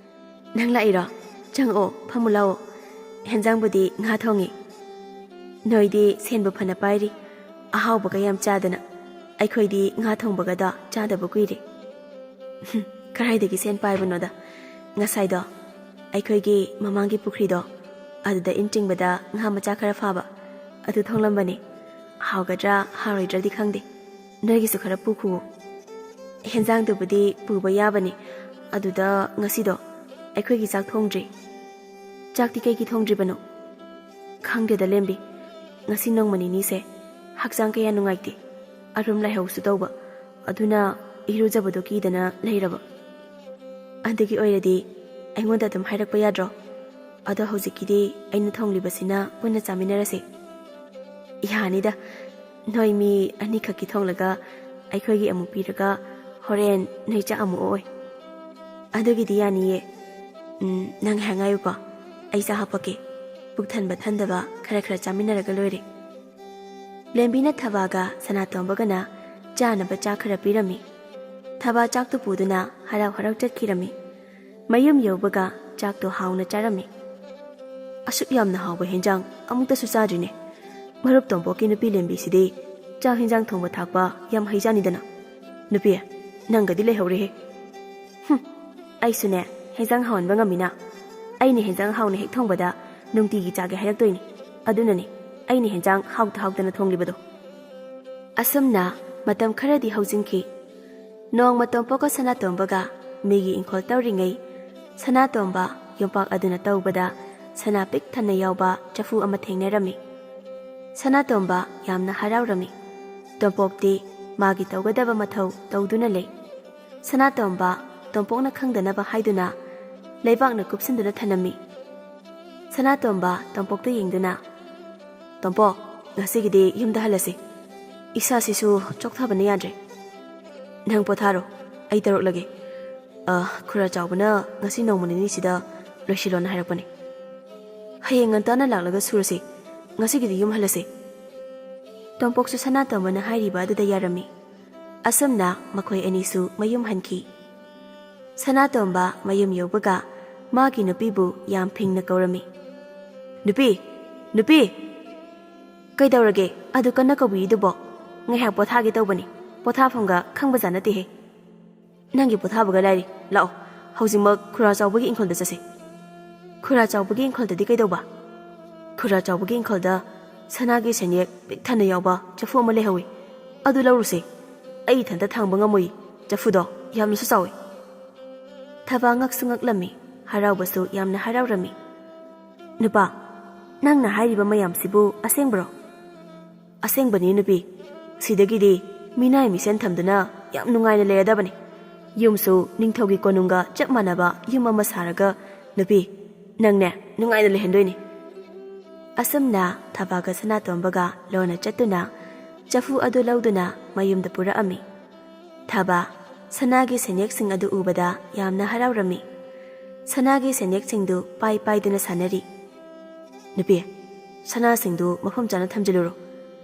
ꯅꯪ ꯂꯥꯛꯏꯔꯣ? ꯆꯪꯉꯛꯑꯣ, ꯐꯝꯃꯨ ꯂꯥꯛꯑꯣ꯫ ꯍꯦꯟꯖꯥꯡꯕꯨꯗꯤ ꯉꯥ ꯊꯣꯡꯉꯤ꯫ ꯅꯣꯏꯗꯤ ꯁꯦꯟꯕꯨ ꯐꯅ ꯄꯥꯏꯔꯤ꯫ ꯑꯍꯥꯎꯕꯒ ꯌꯥꯝ ꯆꯥꯗꯅ꯫ ꯑꯩꯈꯣꯏꯗꯤ ꯉꯥ ꯊꯣꯡꯕꯒꯗꯣ ꯆꯥꯗꯕ ꯀꯨꯏꯔꯦ꯫" "ꯀꯗꯥꯏꯗꯒꯤ ꯁꯦꯟ ꯄꯥꯏꯕꯅꯣꯗ? ꯉꯁꯥꯏꯗꯣ ꯑꯩꯈꯣꯏꯒꯤ ꯃꯃꯥꯡꯒꯤ ꯄꯨꯈ꯭ꯔꯤꯗꯣ, ꯑꯗꯨꯗ ꯏꯟ ꯆꯤꯡꯕꯗ ꯉꯥ ꯃꯆꯥ ꯈꯔ ꯐꯥꯕ, ꯑꯗꯨ ꯊꯣꯡꯂꯝꯕꯅꯦ꯫ ꯍꯥꯎꯒꯗ꯭ꯔꯥ ꯍꯥꯎꯔꯣꯏꯗ꯭ꯔꯗꯤ ꯈꯪꯗꯦ꯫ ꯅꯣꯏꯒꯤꯁꯨ ꯈꯔ ꯄꯨꯈꯨꯋꯣ꯫" "ꯍꯦꯟꯖꯥꯡꯗꯨꯕꯨꯗꯤ ꯄꯨꯕ ꯌꯥꯕꯅꯤ꯫ ꯑꯗꯨꯗ ꯉꯁꯤꯗꯣ ꯑꯩꯈꯣꯏꯒꯤ ꯆꯥꯛ ꯊꯣꯡꯗ꯭ꯔꯤ꯫" "ꯆꯥꯛꯇꯤ ꯀꯩꯒꯤ ꯊꯣꯡꯗ꯭ꯔꯤꯕꯅꯣ?" "ꯈꯪꯗꯦꯗ ꯂꯦꯝꯕꯤ, ꯉꯁꯤ ꯅꯣꯡꯃ ꯅꯤꯅꯤꯁꯦ ꯍꯛꯆꯥꯡ ꯀꯌꯥ ꯅꯨꯡꯉꯥꯏꯇꯦ꯫ ꯑꯔꯨꯝ ꯂꯥꯏꯍꯧꯁꯨ ꯇꯧꯕ꯫ ꯑꯗꯨꯅ ꯏꯔꯨꯖꯕꯗꯣ ꯀꯤꯗꯅ ꯂꯩꯔꯕ꯫ ꯑꯗꯨꯒꯤ ꯑꯣꯏꯔꯗꯤ ꯑꯩꯉꯣꯟꯗ ꯑꯗꯨꯝ ꯍꯥꯏꯔꯛꯄ ꯌꯥꯗ꯭ꯔꯣ? ꯑꯗꯣ ꯍꯧꯖꯤꯛꯀꯤꯗꯤ ꯑꯩꯅ ꯊꯣꯡꯂꯤꯕꯁꯤꯅ ꯄꯨꯟꯅ ꯆꯥꯃꯤꯟꯅꯔꯁꯦ꯫" "ꯌꯥꯅꯤꯗ, ꯅꯣꯏ ꯃꯤ ꯑꯅꯤꯈꯛꯀꯤ ꯊꯣꯡꯂꯒ ꯑꯩꯈꯣꯏꯒꯤ ꯑꯃꯨꯛ ꯄꯤꯔꯒ ꯍꯣꯔꯦꯟ ꯅꯣꯏ ꯆꯥꯛ ꯑꯃꯨꯛ ꯑꯣꯛꯑꯣꯏ꯫" "ꯑꯗꯨꯒꯤꯗꯤ ꯌꯥꯅꯤꯌꯦ꯫ ꯎꯝ, ꯅꯪ ꯉꯥꯏꯍꯥꯛ ꯉꯥꯏꯌꯨꯀꯣ, ꯑꯩ ꯆꯥ ꯍꯥꯞꯄꯛꯀꯦ꯫ ꯄꯨꯛ ꯊꯟꯕ ꯊꯟꯗꯕ ꯈꯔ ꯈꯔ ꯆꯥꯃꯤꯟꯅꯔꯒ ꯂꯣꯏꯔꯦ꯫" ꯂꯦꯝꯕꯤꯅ ꯊꯕꯥꯒ ꯁꯅꯥꯇꯣꯝꯕꯒꯅ ꯆꯥꯅꯕ ꯆꯥꯛ ꯈꯔ ꯄꯤꯔꯝꯃꯤ꯫ ꯊꯕꯥ ꯆꯥꯛꯇꯨ ꯄꯨꯗꯨꯅ ꯍꯔꯥꯎ ꯍꯔꯥꯎ ꯆꯠꯈꯤꯔꯝꯃꯤ꯫ ꯃꯌꯨꯝ ꯌꯧꯕꯒ ꯆꯥꯛꯇꯣ ꯍꯥꯎꯅ ꯆꯥꯔꯝꯃꯤ꯫ "ꯑꯁꯨꯛ ꯌꯥꯝꯅ ꯍꯥꯎꯕ ꯍꯦꯟꯖꯥꯡ ꯑꯃꯨꯛꯇꯁꯨ ꯆꯥꯗ꯭ꯔꯤꯅꯦ꯫ ꯃꯔꯨꯞ ꯇꯣꯝꯄꯣꯛꯀꯤ ꯅꯨꯄꯤ ꯂꯦꯝꯕꯤꯁꯤꯗꯤ ꯆꯥꯛ ꯍꯦꯟꯖꯥꯡ ꯊꯣꯡꯕ ꯊꯥꯛꯄ ꯌꯥꯝ ꯍꯩꯖꯥꯅꯤꯗꯅ꯫ ꯅꯨꯄꯤ, ꯅꯪꯒꯗꯤ ꯂꯩꯍꯧꯔꯦꯍꯦ꯫" "ꯍꯨꯝ, ꯑꯩꯁꯨꯅꯦ ꯍꯦꯟꯖꯥꯡ ꯍꯥꯎꯍꯟꯕ ꯉꯝꯃꯤꯅ꯫ ꯑꯩꯅ ꯍꯦꯟꯖꯥꯡ ꯍꯥꯎꯅ ꯍꯦꯛ ꯊꯣꯡꯕꯗ ꯅꯨꯡꯇꯤꯒꯤ ꯆꯥꯒꯦ ꯍꯥꯏꯔꯛꯇꯣꯏꯅꯤ꯫ ꯑꯗꯨꯅꯅꯤ ꯑꯩꯅ ꯍꯦꯟꯖꯥꯡ ꯍꯥꯎꯇ ꯍꯥꯎꯇꯅ ꯊꯣꯡꯂꯤꯕꯗꯣ꯫" ꯑꯁꯨꯝꯅ ꯃꯇꯝ ꯈꯔꯗꯤ ꯍꯧꯖꯤꯟꯈꯤ꯫ ꯅꯣꯡꯃ ꯇꯣꯝꯄꯣꯛꯀ ꯁꯅꯥꯇꯣꯝꯕꯒ ꯃꯤꯒꯤ ꯏꯪꯈꯣꯜ ꯇꯧꯔꯤꯉꯩ, ꯁꯅꯥꯇꯣꯝꯕ ꯌꯣꯝꯄꯥꯛ ꯑꯗꯨꯅ ꯇꯧꯕꯗ ꯁꯅꯥ ꯄꯤꯛ ꯊꯟꯅ ꯌꯥꯎꯕ ꯆꯐꯨ ꯑꯃ ꯊꯦꯡꯅꯔꯝꯃꯤ꯫ ꯁꯅꯥꯇꯣꯝꯕ ꯌꯥꯝꯅ ꯍꯔꯥꯎꯔꯝꯃꯤ꯫ ꯇꯣꯝꯄꯣꯛꯇꯤ ꯃꯥꯒꯤ ꯇꯧꯒꯗꯕ ꯃꯊꯧ ꯇꯧꯗꯨꯅ ꯂꯩ꯫ ꯁꯅꯥꯇꯣꯝꯕ ꯇꯣꯝꯄꯣꯛꯅ ꯈꯪꯗꯅꯕ ꯍꯥꯏꯗꯨꯅ ꯂꯩꯕꯥꯛꯅ ꯀꯨꯞꯁꯤꯟꯗꯨꯅ ꯊꯅꯝꯃꯤ꯫ ꯁꯅꯥꯇꯣꯝꯕ ꯇꯣꯝꯄꯣꯛꯇ ꯌꯦꯡꯗꯨꯅ, "ꯇꯣꯝꯄꯣꯛ, ꯉꯁꯤꯒꯤꯗꯤ ꯌꯨꯝꯗ ꯍꯜꯂꯁꯤ꯫ ꯏꯁꯥꯁꯤꯁꯨ ꯆꯣꯛꯊꯕꯅ ꯌꯥꯗ꯭ꯔꯦ꯫ ꯅꯪ ꯄꯣꯊꯥꯔꯣ, ꯑꯩ ꯇꯧꯔꯛꯂꯒꯦ꯫ ꯑ, ꯈꯨꯔꯥ ꯆꯥꯎꯕꯅ ꯉꯁꯤ ꯅꯣꯡꯃ ꯅꯤꯅꯤꯁꯤꯗ ꯂꯣꯏꯁꯤꯜꯂꯣꯅ ꯍꯥꯏꯔꯛꯄꯅꯦ꯫ ꯍꯌꯦꯡ ꯉꯟꯇꯥꯅ ꯂꯥꯛꯂꯒ ꯁꯨꯔꯁꯤ꯫ ꯉꯁꯤꯒꯤꯗꯤ ꯌꯨꯝ ꯍꯜꯂꯁꯤ꯫ ꯇꯣꯝꯄꯣꯛꯁꯨ ꯁꯅꯥꯇꯣꯝꯕꯅ ꯍꯥꯏꯔꯤꯕ ꯑꯗꯨꯗ ꯌꯥꯔꯝꯃꯤ꯫ ꯑꯁꯨꯝꯅ ꯃꯈꯣꯏ ꯑꯅꯤꯁꯨ ꯃꯌꯨꯝ ꯍꯟꯈꯤ꯫ ꯁꯅꯥꯇꯣꯝꯕ ꯃꯌꯨꯝ ꯌꯧꯕꯒ ꯃꯥꯒꯤ ꯅꯨꯄꯤꯕꯨ ꯌꯥꯝ ꯐꯤꯡꯅ ꯀꯧꯔꯝꯃꯤ꯫ "ꯅꯨꯄꯤ! ꯅꯨꯄꯤ!" "ꯀꯩꯗꯧꯔꯒꯦ ꯑꯗꯨ ꯀꯟꯅ ꯀꯧꯕꯤꯔꯤꯗꯨꯕꯣ? ꯉꯥꯏꯍꯥꯛ ꯄꯣꯊꯥꯒꯦ ꯇꯧꯕꯅꯤ꯫ ꯄꯣꯊꯥꯐꯝꯒ ꯈꯪꯕꯖꯥꯠ ꯅꯠꯇꯦꯍꯦ꯫ ꯅꯪꯒꯤ ꯄꯣꯊꯥꯕꯒ ꯂꯥꯏꯔꯤ꯫ ꯂꯥꯛꯑꯣ, ꯍꯧꯖꯤꯛꯃꯛ ꯈꯨꯔꯥ ꯆꯥꯎꯕꯒꯤ ꯏꯪꯈꯣꯜꯗ ꯆꯠꯁꯤ꯫" "ꯈꯨꯔꯥ ꯆꯥꯎꯕꯒꯤ ꯏꯪꯈꯣꯜꯗꯗꯤ ꯀꯩꯗꯧꯕ?" "ꯈꯨꯔꯥ ꯆꯥꯎꯕꯒꯤ ꯏꯪꯈꯣꯜꯗ ꯁꯅꯥꯒꯤ ꯁꯦꯟꯌꯦꯛ ꯄꯤꯛ ꯊꯟꯅ ꯌꯥꯎꯕ ꯆꯐꯨ ꯑꯃ ꯂꯩꯍꯧꯋꯤ꯫ ꯑꯗꯨ ꯂꯧꯔꯨꯁꯦ꯫ ꯑꯩ ꯏꯊꯟꯇ ꯊꯥꯡꯕ ꯉꯝꯃꯣꯏ꯫ ꯆꯐꯨꯗꯣ ꯌꯥꯝꯅꯁꯨ ꯆꯥꯎꯏ꯫" ꯊꯕꯥ ꯉꯛꯁꯨ ꯉꯛꯂꯝꯃꯤ, ꯍꯔꯥꯎꯕꯁꯨ ꯌꯥꯝꯅ ꯍꯔꯥꯎꯔꯝꯃꯤ꯫ "ꯅꯨꯄꯥ, ꯅꯪꯅ ꯍꯥꯏꯔꯤꯕ ꯃꯌꯥꯝꯁꯤꯕꯨ ꯑꯁꯦꯡꯕ꯭ꯔꯣ?" "ꯑꯁꯦꯡꯕꯅꯤ ꯅꯨꯄꯤ꯫ ꯁꯤꯗꯒꯤꯗꯤ ꯃꯤꯅꯥꯏ ꯃꯤꯁꯦꯟ ꯊꯝꯗꯨꯅ ꯌꯥꯝ ꯅꯨꯡꯉꯥꯏꯅ ꯂꯩꯔꯗꯕꯅꯤ꯫ ꯌꯨꯝꯁꯨ ꯅꯤꯡꯊꯧꯒꯤ ꯀꯣꯅꯨꯡꯒ ꯆꯞ ꯃꯥꯟꯅꯕ ꯌꯨꯝ ꯑꯃ ꯁꯥꯔꯒ, ꯅꯨꯄꯤ, ꯅꯪꯅꯦ ꯅꯨꯡꯉꯥꯏꯅ ꯂꯩꯍꯟꯗꯣꯏꯅꯤ꯫" ꯑꯁꯨꯝꯅ ꯊꯕꯥꯒ ꯁꯅꯥꯇꯣꯝꯕꯒ ꯂꯣꯟꯅ ꯆꯠꯇꯨꯅ ꯆꯐꯨ ꯑꯗꯨ ꯂꯧꯗꯨꯅ ꯃꯌꯨꯝꯗ ꯄꯨꯔꯛꯑꯝꯃꯤ꯫ ꯊꯕꯥ ꯁꯅꯥꯒꯤ ꯁꯦꯟꯌꯦꯛꯁꯤꯡ ꯑꯗꯨ ꯎꯕꯗ ꯌꯥꯝꯅ ꯍꯔꯥꯎꯔꯝꯃꯤ꯫ ꯁꯅꯥꯒꯤ ꯁꯦꯟꯌꯦꯛꯁꯤꯡꯗꯨ ꯄꯥꯏ ꯄꯥꯏꯗꯨꯅ ꯁꯥꯟꯅꯔꯤ꯫ "ꯅꯨꯄꯤ, ꯁꯅꯥꯁꯤꯡꯗꯨ ꯃꯐꯝ ꯆꯥꯅ ꯊꯝꯖꯤꯜꯂꯨꯔꯣ꯫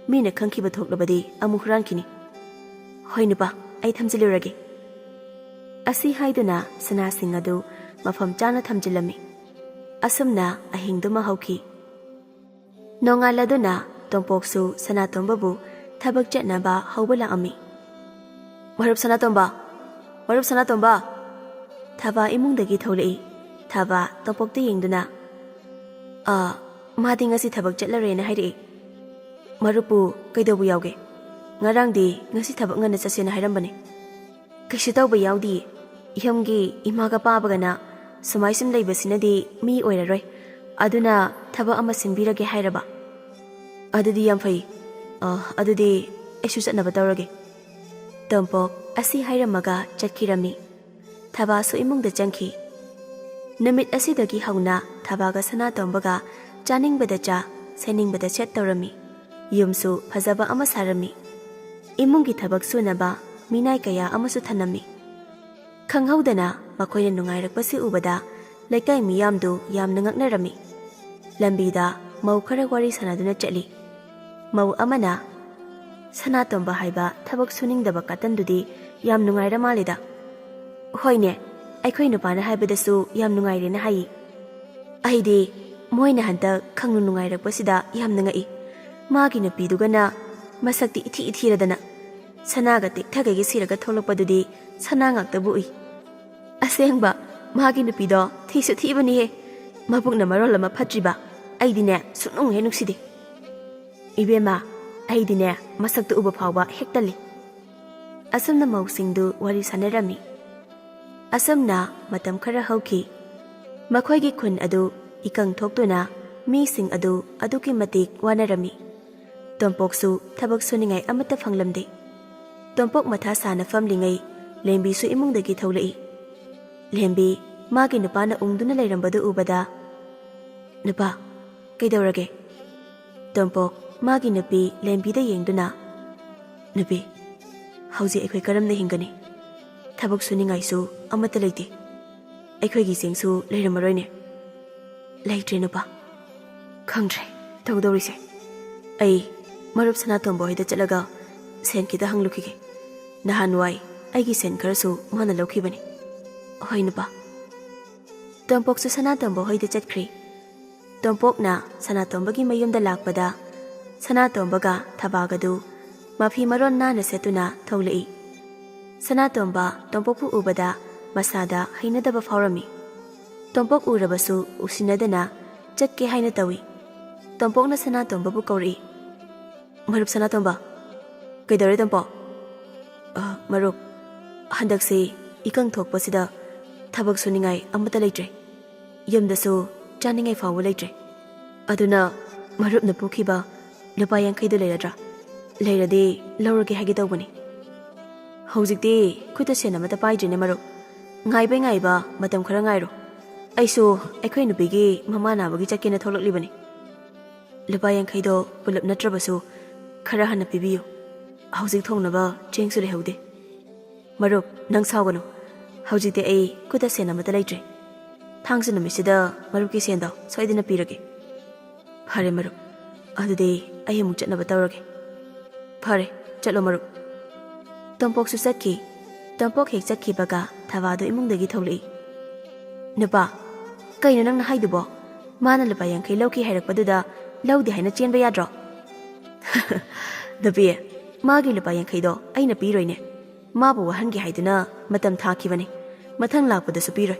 ꯃꯤꯅ ꯈꯪꯈꯤꯕ ꯊꯣꯛꯂꯕꯗꯤ ꯑꯃꯨꯛ ꯍꯨꯔꯥꯟꯈꯤꯅꯤ꯫" "ꯍꯣꯏ ꯅꯨꯄꯥ, ꯑꯩ ꯊꯝꯖꯤꯜꯂꯨꯔꯒꯦ꯫" ꯑꯁꯤ ꯍꯥꯏꯗꯨꯅ ꯁꯅꯥꯁꯤꯡ ꯑꯗꯨ ꯃꯐꯝ ꯆꯥꯅ ꯊꯝꯖꯤꯜꯂꯝꯃꯤ꯫ ꯑꯁꯨꯝꯅ ꯑꯍꯤꯡꯗꯨꯃ ꯍꯧꯈꯤ꯫ ꯅꯣꯡꯉꯥꯜꯂꯗꯨꯅ ꯇꯣꯝꯄꯣꯛꯁꯨ ꯁꯅꯥꯇꯣꯝꯕꯕꯨ ꯊꯕꯛ ꯆꯠꯅꯕ ꯍꯧꯕ ꯂꯥꯛꯑꯝꯃꯤ꯫ "ꯃꯔꯨꯞ ꯁꯅꯥꯇꯣꯝꯕ! ꯃꯔꯨꯞ ꯁꯅꯥꯇꯣꯝꯕ!" ꯊꯕꯥ ꯏꯃꯨꯡꯗꯒꯤ ꯊꯣꯛꯂꯛꯏ꯫ ꯊꯕꯥ ꯇꯣꯝꯄꯣꯛꯇ ꯌꯦꯡꯗꯨꯅ, "ꯑꯥ, ꯃꯥꯗꯤ ꯉꯁꯤ ꯊꯕꯛ ꯆꯠꯂꯔꯣꯏꯅ ꯍꯥꯏꯔꯛꯏ꯫ ꯃꯔꯨꯞꯄꯨ ꯀꯩꯗꯧꯕ ꯌꯥꯎꯒꯦ? ꯉꯔꯥꯡꯗꯤ ꯉꯁꯤ ꯊꯕꯛ ꯉꯟꯅ ꯆꯠꯁꯦꯅ ꯍꯥꯏꯔꯝꯕꯅꯤ꯫" "ꯀꯩꯁꯨ ꯇꯧꯕ ꯌꯥꯎꯗꯤꯌꯦ꯫ ꯌꯨꯝꯒꯤ ꯏꯃꯥꯒ ꯄꯥꯕꯒꯅ ꯁꯨꯃꯥꯏ ꯁꯨꯝ ꯂꯩꯕꯁꯤꯅꯗꯤ ꯃꯤ ꯑꯣꯏꯔꯔꯣꯏ꯫ ꯑꯗꯨꯅ ꯊꯕꯛ ꯑꯃ ꯁꯤꯟꯕꯤꯔꯒꯦ ꯍꯥꯏꯔꯕ꯫" "ꯑꯗꯨꯗꯤ ꯌꯥꯝ ꯐꯩ꯫ ꯑ, ꯑꯗꯨꯗꯤ ꯑꯩꯁꯨ ꯆꯠꯅꯕ ꯇꯧꯔꯒꯦ꯫" ꯇꯣꯝꯄꯣꯛ ꯑꯁꯤ ꯍꯥꯏꯔꯝꯃꯒ ꯆꯠꯈꯤꯔꯝꯃꯤ꯫ ꯊꯕꯥꯁꯨ ꯏꯃꯨꯡꯗ ꯆꯪꯈꯤ꯫ ꯅꯨꯃꯤꯠ ꯑꯁꯤꯗꯒꯤ ꯍꯧꯅ ꯊꯕꯥꯒ ꯁꯅꯥꯇꯣꯝꯕꯒ ꯆꯥꯅꯤꯡꯕꯗ ꯆꯥ, ꯁꯦꯠꯅꯤꯡꯕꯗ ꯁꯦꯠ ꯇꯧꯔꯝꯃꯤ꯫ ꯌꯨꯝꯁꯨ ꯐꯖꯕ ꯑꯃ ꯁꯥꯔꯝꯃꯤ꯫ ꯏꯃꯨꯡꯒꯤ ꯊꯕꯛ ꯁꯨꯅꯕ ꯃꯤꯅꯥꯏ ꯀꯌꯥ ꯑꯃꯁꯨ ꯊꯅꯝꯃꯤ꯫ ꯈꯪꯍꯧꯗꯅ ꯃꯈꯣꯏꯅ ꯅꯨꯡꯉꯥꯏꯔꯛꯄꯁꯤ ꯎꯕꯗ ꯂꯩꯀꯥꯏ ꯃꯤꯌꯥꯝꯗꯨ ꯌꯥꯝꯅ ꯉꯛꯅꯔꯝꯃꯤ꯫ ꯂꯝꯕꯤꯗ ꯃꯧ ꯈꯔ ꯋꯥꯔꯤ ꯁꯥꯟꯅꯗꯨꯅ ꯆꯠꯂꯤ꯫ ꯃꯧ ꯑꯃꯅ, "ꯁꯅꯥꯇꯣꯝꯕ ꯍꯥꯏꯕ ꯊꯕꯛ ꯁꯨꯅꯤꯡꯗꯕ ꯀꯇꯟꯗꯨꯗꯤ ꯌꯥꯝ ꯅꯨꯡꯉꯥꯏꯔ ꯃꯥꯜꯂꯦꯗ꯫" "ꯍꯣꯏꯅꯦ, ꯑꯩꯈꯣꯏ ꯅꯨꯄꯥꯅ ꯍꯥꯏꯕꯗꯁꯨ ꯌꯥꯝ ꯅꯨꯡꯉꯥꯏꯔꯦꯅ ꯍꯥꯏꯌꯦ꯫ ꯑꯩꯗꯤ ꯃꯣꯏꯅ ꯍꯟꯗꯛ ꯈꯪꯅꯨ ꯅꯨꯡꯉꯥꯏꯔꯛꯄꯁꯤꯗ ꯌꯥꯝꯅ ꯉꯛꯏ꯫ ꯃꯥꯒꯤ ꯅꯨꯄꯤꯗꯨꯒꯅ ꯃꯁꯛꯇꯤ ꯏꯊꯤ ꯏꯊꯤꯔꯗꯅ ꯁꯅꯥꯒ ꯇꯤꯛꯊꯒꯩꯒ ꯁꯤꯔꯒ ꯊꯣꯛꯂꯛꯄꯗꯨꯗꯤ ꯁꯅꯥ ꯉꯥꯛꯇꯕꯨ ꯎꯏ꯫ ꯑꯁꯦꯡꯕ, ꯃꯥꯒꯤ ꯅꯨꯄꯤꯗꯣ ꯊꯤꯁꯨ ꯊꯤꯕꯅꯤꯍꯦ꯫ ꯃꯕꯨꯛꯅ ꯃꯔꯣꯜ ꯑꯃ ꯐꯠꯇ꯭ꯔꯤꯕ꯫ ꯑꯩꯗꯤꯅꯦ ꯁꯨꯡꯅꯨꯡ ꯍꯦꯛ ꯅꯨꯡꯁꯤꯗꯦ꯫ ꯏꯕꯦꯝꯃ, ꯑꯩꯗꯤꯅꯦ ꯃꯁꯛꯇꯨ ꯎꯕ ꯐꯥꯎꯕ ꯍꯦꯛ ꯇꯜꯂꯤ꯫" ꯑꯁꯨꯝꯅ ꯃꯧꯁꯤꯡꯗꯨ ꯋꯥꯔꯤ ꯁꯥꯟꯅꯔꯝꯃꯤ꯫ ꯑꯁꯨꯝꯅ ꯃꯇꯝ ꯈꯔ ꯍꯧꯈꯤ꯫ ꯃꯈꯣꯏꯒꯤ ꯈꯨꯟ ꯑꯗꯨ ꯏꯀꯪ ꯊꯣꯛꯇꯨꯅ ꯃꯤꯁꯤꯡ ꯑꯗꯨ ꯑꯗꯨꯛꯀꯤ ꯃꯇꯤꯛ ꯋꯥꯅꯔꯝꯃꯤ꯫ ꯇꯣꯝꯄꯣꯛꯁꯨ ꯊꯕꯛ ꯁꯨꯅꯤꯡꯉꯥꯏ ꯑꯃꯠꯇ ꯐꯪꯂꯝꯗꯦ꯫ ꯇꯣꯝꯄꯣꯛ ꯃꯊꯥ ꯁꯥꯅ ꯐꯝꯂꯤꯉꯩ ꯂꯦꯝꯕꯤꯁꯨ ꯏꯃꯨꯡꯗꯒꯤ ꯊꯣꯛꯂꯛꯏ꯫ ꯂꯦꯝꯕꯤ ꯃꯥꯒꯤ ꯅꯨꯄꯥꯅ ꯎꯪꯗꯨꯅ ꯂꯩꯔꯝꯕꯗꯨ ꯎꯕꯗ, "ꯅꯨꯄꯥ, ꯀꯩꯗꯧꯔꯒꯦ?" ꯇꯣꯝꯄꯣꯛ ꯃꯥꯒꯤ ꯅꯨꯄꯤ ꯂꯦꯝꯕꯤꯗ ꯌꯦꯡꯗꯨꯅ, "ꯅꯨꯄꯤ, ꯍꯧꯖꯤꯛ ꯑꯩꯈꯣꯏ ꯀꯔꯝꯅ ꯍꯤꯡꯒꯅꯤ? ꯊꯕꯛ ꯁꯨꯅꯤꯡꯉꯥꯏꯁꯨ ꯑꯃꯠꯇ ꯂꯩꯇꯦ꯫ ꯑꯩꯈꯣꯏꯒꯤ ꯆꯦꯡꯁꯨ ꯂꯩꯔꯝꯃꯔꯣꯏꯅꯦ꯫" "ꯂꯩꯇ꯭ꯔꯦ ꯅꯨꯄꯥ꯫ ꯈꯪꯗ꯭ꯔꯦ ꯇꯧꯗꯧꯔꯤꯁꯦ꯫ ꯑꯩ ꯃꯔꯨꯞ ꯁꯅꯥꯇꯣꯝꯕ ꯍꯣꯏꯗ ꯆꯠꯂꯒ ꯁꯦꯟ ꯈꯤꯇ ꯍꯪꯂꯨꯈꯤꯒꯦ꯫ ꯅꯍꯥꯟꯋꯥꯏ ꯑꯩꯒꯤ ꯁꯦꯟ ꯈꯔꯁꯨ ꯃꯥꯅ ꯂꯧꯈꯤꯕꯅꯤ꯫" "ꯍꯣꯏ ꯅꯨꯄꯥ꯫" ꯇꯣꯝꯄꯣꯛꯁꯨ ꯁꯅꯥꯇꯣꯝꯕ ꯍꯣꯏꯗ ꯆꯠꯈ꯭ꯔꯦ꯫ ꯇꯣꯝꯄꯣꯛꯅ ꯁꯅꯥꯇꯣꯝꯕꯒꯤ ꯃꯌꯨꯝꯗ ꯂꯥꯛꯄꯗ ꯁꯅꯥꯇꯣꯝꯕꯒ ꯊꯕꯥꯛ ꯑꯗꯨ ꯃꯐꯤ ꯃꯔꯣꯟ ꯅꯥꯟꯅ ꯁꯦꯠꯇꯨꯅ ꯊꯣꯛꯂꯛꯏ꯫ ꯁꯅꯥꯇꯣꯝꯕ ꯇꯣꯝꯄꯣꯛꯄꯨ ꯎꯕꯗ ꯃꯁꯥꯗ ꯍꯩꯅꯗꯕ ꯐꯥꯎꯔꯝꯃꯤ꯫ ꯇꯣꯝꯄꯣꯛ ꯎꯔꯕꯁꯨ ꯎꯁꯤꯟꯅꯗꯅ ꯆꯠꯀꯦ ꯍꯥꯏꯅ ꯇꯧꯏ꯫ ꯇꯣꯝꯄꯣꯛꯅ ꯁꯅꯥꯇꯣꯝꯕꯕꯨ ꯀꯧꯔꯛꯏ꯫ "ꯃꯔꯨꯞ ꯁꯅꯥꯇꯣꯝꯕ꯫" "ꯀꯩꯗꯧꯔꯦ ꯇꯣꯝꯄꯣꯛ?" "ꯑ, ꯃꯔꯨꯞ, ꯍꯟꯗꯛꯁꯤ ꯏꯀꯪ ꯊꯣꯛꯄꯁꯤꯗ ꯊꯕꯛ ꯁꯨꯅꯤꯡꯉꯥꯏ ꯑꯃꯠꯇ ꯂꯩꯇ꯭ꯔꯦ꯫ ꯌꯨꯝꯗꯁꯨ ꯆꯥꯅꯤꯡꯉꯥꯏ ꯐꯥꯎꯕ ꯂꯩꯇ꯭ꯔꯦ꯫ ꯑꯗꯨꯅ ꯃꯔꯨꯞꯅ ꯄꯨꯈꯤꯕ ꯂꯨꯄꯥ ꯌꯥꯡꯈꯩꯗꯨ ꯂꯩꯔꯗ꯭ꯔꯥ? ꯂꯩꯔꯗꯤ ꯂꯧꯔꯒꯦ ꯍꯥꯏꯒꯦ ꯇꯧꯕꯅꯤ꯫" "ꯍꯧꯖꯤꯛꯇꯤ ꯈꯨꯠꯇ ꯁꯦꯟ ꯑꯃꯠꯇ ꯄꯥꯏꯗ꯭ꯔꯤꯅꯦ ꯃꯔꯨꯞ꯫ ꯉꯥꯏꯕꯩ ꯉꯥꯏꯕ ꯃꯇꯝ ꯈꯔ ꯉꯥꯏꯔꯣ꯫ ꯑꯩꯁꯨ ꯑꯩꯈꯣꯏ ꯅꯨꯄꯤꯒꯤ ꯃꯃꯥ ꯅꯥꯕꯒꯤ ꯆꯠꯀꯦꯅ ꯊꯣꯛꯂꯛꯂꯤꯕꯅꯤ꯫ ꯂꯨꯄꯥ ꯌꯥꯡꯈꯩꯗꯣ ꯄꯨꯂꯞ ꯅꯠꯇ꯭ꯔꯕꯁꯨ ꯈꯔ ꯍꯟꯅ ꯄꯤꯕꯤꯌꯨ꯫ ꯍꯧꯖꯤꯛ ꯊꯣꯡꯅꯕ ꯆꯦꯡꯁꯨ ꯂꯩꯍꯧꯗꯦ꯫" "ꯃꯔꯨꯞ, ꯅꯪ ꯁꯥꯎꯒꯅꯨ꯫ ꯍꯧꯖꯤꯛꯇꯤ ꯑꯩ ꯈꯨꯠꯇ ꯁꯦꯟ ꯑꯃꯠꯇ ꯂꯩꯇ꯭ꯔꯦ꯫ ꯊꯥꯡꯖ ꯅꯨꯃꯤꯠꯁꯤꯗ ꯃꯔꯨꯞꯀꯤ ꯁꯦꯟꯗꯣ ꯁꯣꯏꯗꯅ ꯄꯤꯔꯒꯦ꯫ ꯐꯔꯦ ꯃꯔꯨꯞ, ꯑꯗꯨꯗꯤ ꯑꯩ ꯑꯃꯨꯛ ꯆꯠꯅꯕ ꯇꯧꯔꯒꯦ꯫ ꯐꯔꯦ, ꯆꯠꯂꯣ ꯃꯔꯨꯞ꯫ ꯇꯣꯝꯄꯣꯛꯁꯨ ꯆꯠꯈꯤ꯫ ꯇꯣꯝꯄꯣꯛ ꯍꯦꯛ ꯆꯠꯈꯤꯕꯒ ꯊꯕꯥꯗꯣ ꯏꯃꯨꯡꯗꯒꯤ ꯊꯣꯛꯂꯛꯏ꯫ "ꯅꯨꯄꯥ, ꯀꯩꯅꯣ ꯅꯪꯅ ꯍꯥꯏꯗꯨꯕꯣ? ꯃꯥꯅ ꯂꯨꯄꯥ ꯌꯥꯡꯈꯩ ꯂꯧꯈꯤ ꯍꯥꯏꯔꯛꯄꯗꯨꯗ ꯂꯧꯗꯦ ꯍꯥꯏꯅ ꯆꯦꯟꯕ ꯌꯥꯗ꯭ꯔꯣ?" "ꯅꯨꯄꯤ, ꯃꯥꯒꯤ ꯂꯨꯄꯥ ꯌꯥꯡꯈꯩꯗꯣ ꯑꯩꯅ ꯄꯤꯔꯣꯏꯅꯦ꯫ ꯃꯥꯕꯨ ꯋꯥꯍꯟꯒꯦ ꯍꯥꯏꯗꯨꯅ ꯃꯇꯝ ꯊꯥꯈꯤꯕꯅꯤ꯫ ꯃꯊꯪ ꯂꯥꯛꯄꯗꯁꯨ ꯄꯤꯔꯣꯏ꯫"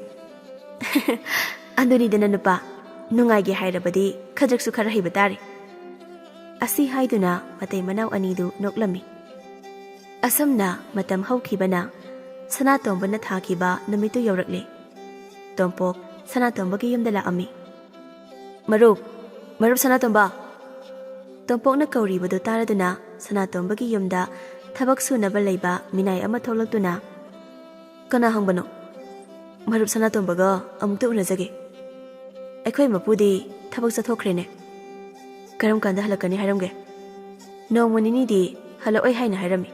"ꯑꯗꯨꯅꯤꯗꯅ ꯅꯨꯄꯥ, ꯅꯨꯡꯉꯥꯏꯒꯦ ꯍꯥꯏꯔꯕꯗꯤ ꯈꯖꯛꯁꯨ ꯈꯔ ꯍꯩꯕ ꯇꯥꯔꯦ꯫" ꯑꯁꯤ ꯍꯥꯏꯗꯨꯅ ꯃꯇꯩ ꯃꯅꯥꯎ ꯑꯅꯤꯗꯨ ꯅꯣꯛꯂꯝꯃꯤ꯫ ꯑꯁꯨꯝꯅ ꯃꯇꯝ ꯍꯧꯈꯤꯕꯅ ꯁꯅꯥꯇꯣꯝꯕꯅ ꯊꯥꯈꯤꯕ ꯅꯨꯃꯤꯠꯇꯨ ꯌꯧꯔꯛꯂꯦ꯫ ꯇꯣꯝꯄꯣꯛ ꯁꯅꯥꯇꯣꯝꯕꯒꯤ ꯌꯨꯝꯗ ꯂꯥꯛꯑꯝꯃꯤ꯫ "ꯃꯔꯨꯞ, ꯃꯔꯨꯞ ꯁꯅꯥꯇꯣꯝꯕ!" ꯇꯣꯝꯄꯣꯛꯅ ꯀꯧꯔꯤꯕꯗꯨ ꯇꯥꯔꯗꯨꯅ ꯁꯅꯥꯇꯣꯝꯕꯒꯤ ꯌꯨꯝꯗ ꯊꯕꯛ ꯁꯨꯅꯕ ꯂꯩꯕ ꯃꯤꯅꯥꯏ ꯑꯃ ꯊꯣꯛꯂꯛꯇꯨꯅ, "ꯀꯅꯥ ꯍꯪꯕꯅꯣ?" "ꯃꯔꯨꯞ ꯁꯅꯥꯇꯣꯝꯕꯒ ꯑꯃꯨꯛꯇ ꯎꯅꯖꯒꯦ꯫" "ꯑꯩꯈꯣꯏ ꯃꯄꯨꯗꯤ ꯊꯕꯛ ꯆꯠꯊꯣꯛꯈ꯭ꯔꯦꯅꯦ꯫ ꯀꯔꯝ ꯀꯥꯟꯗ ꯍꯜꯂꯛꯀꯅꯤ ꯍꯥꯏꯔꯝꯒꯦ?" "ꯅꯣꯡꯃ ꯅꯤꯅꯤꯗꯤ ꯍꯜꯂꯛꯑꯣꯏ ꯍꯥꯏꯅ ꯍꯥꯏꯔꯝꯃꯤ꯫"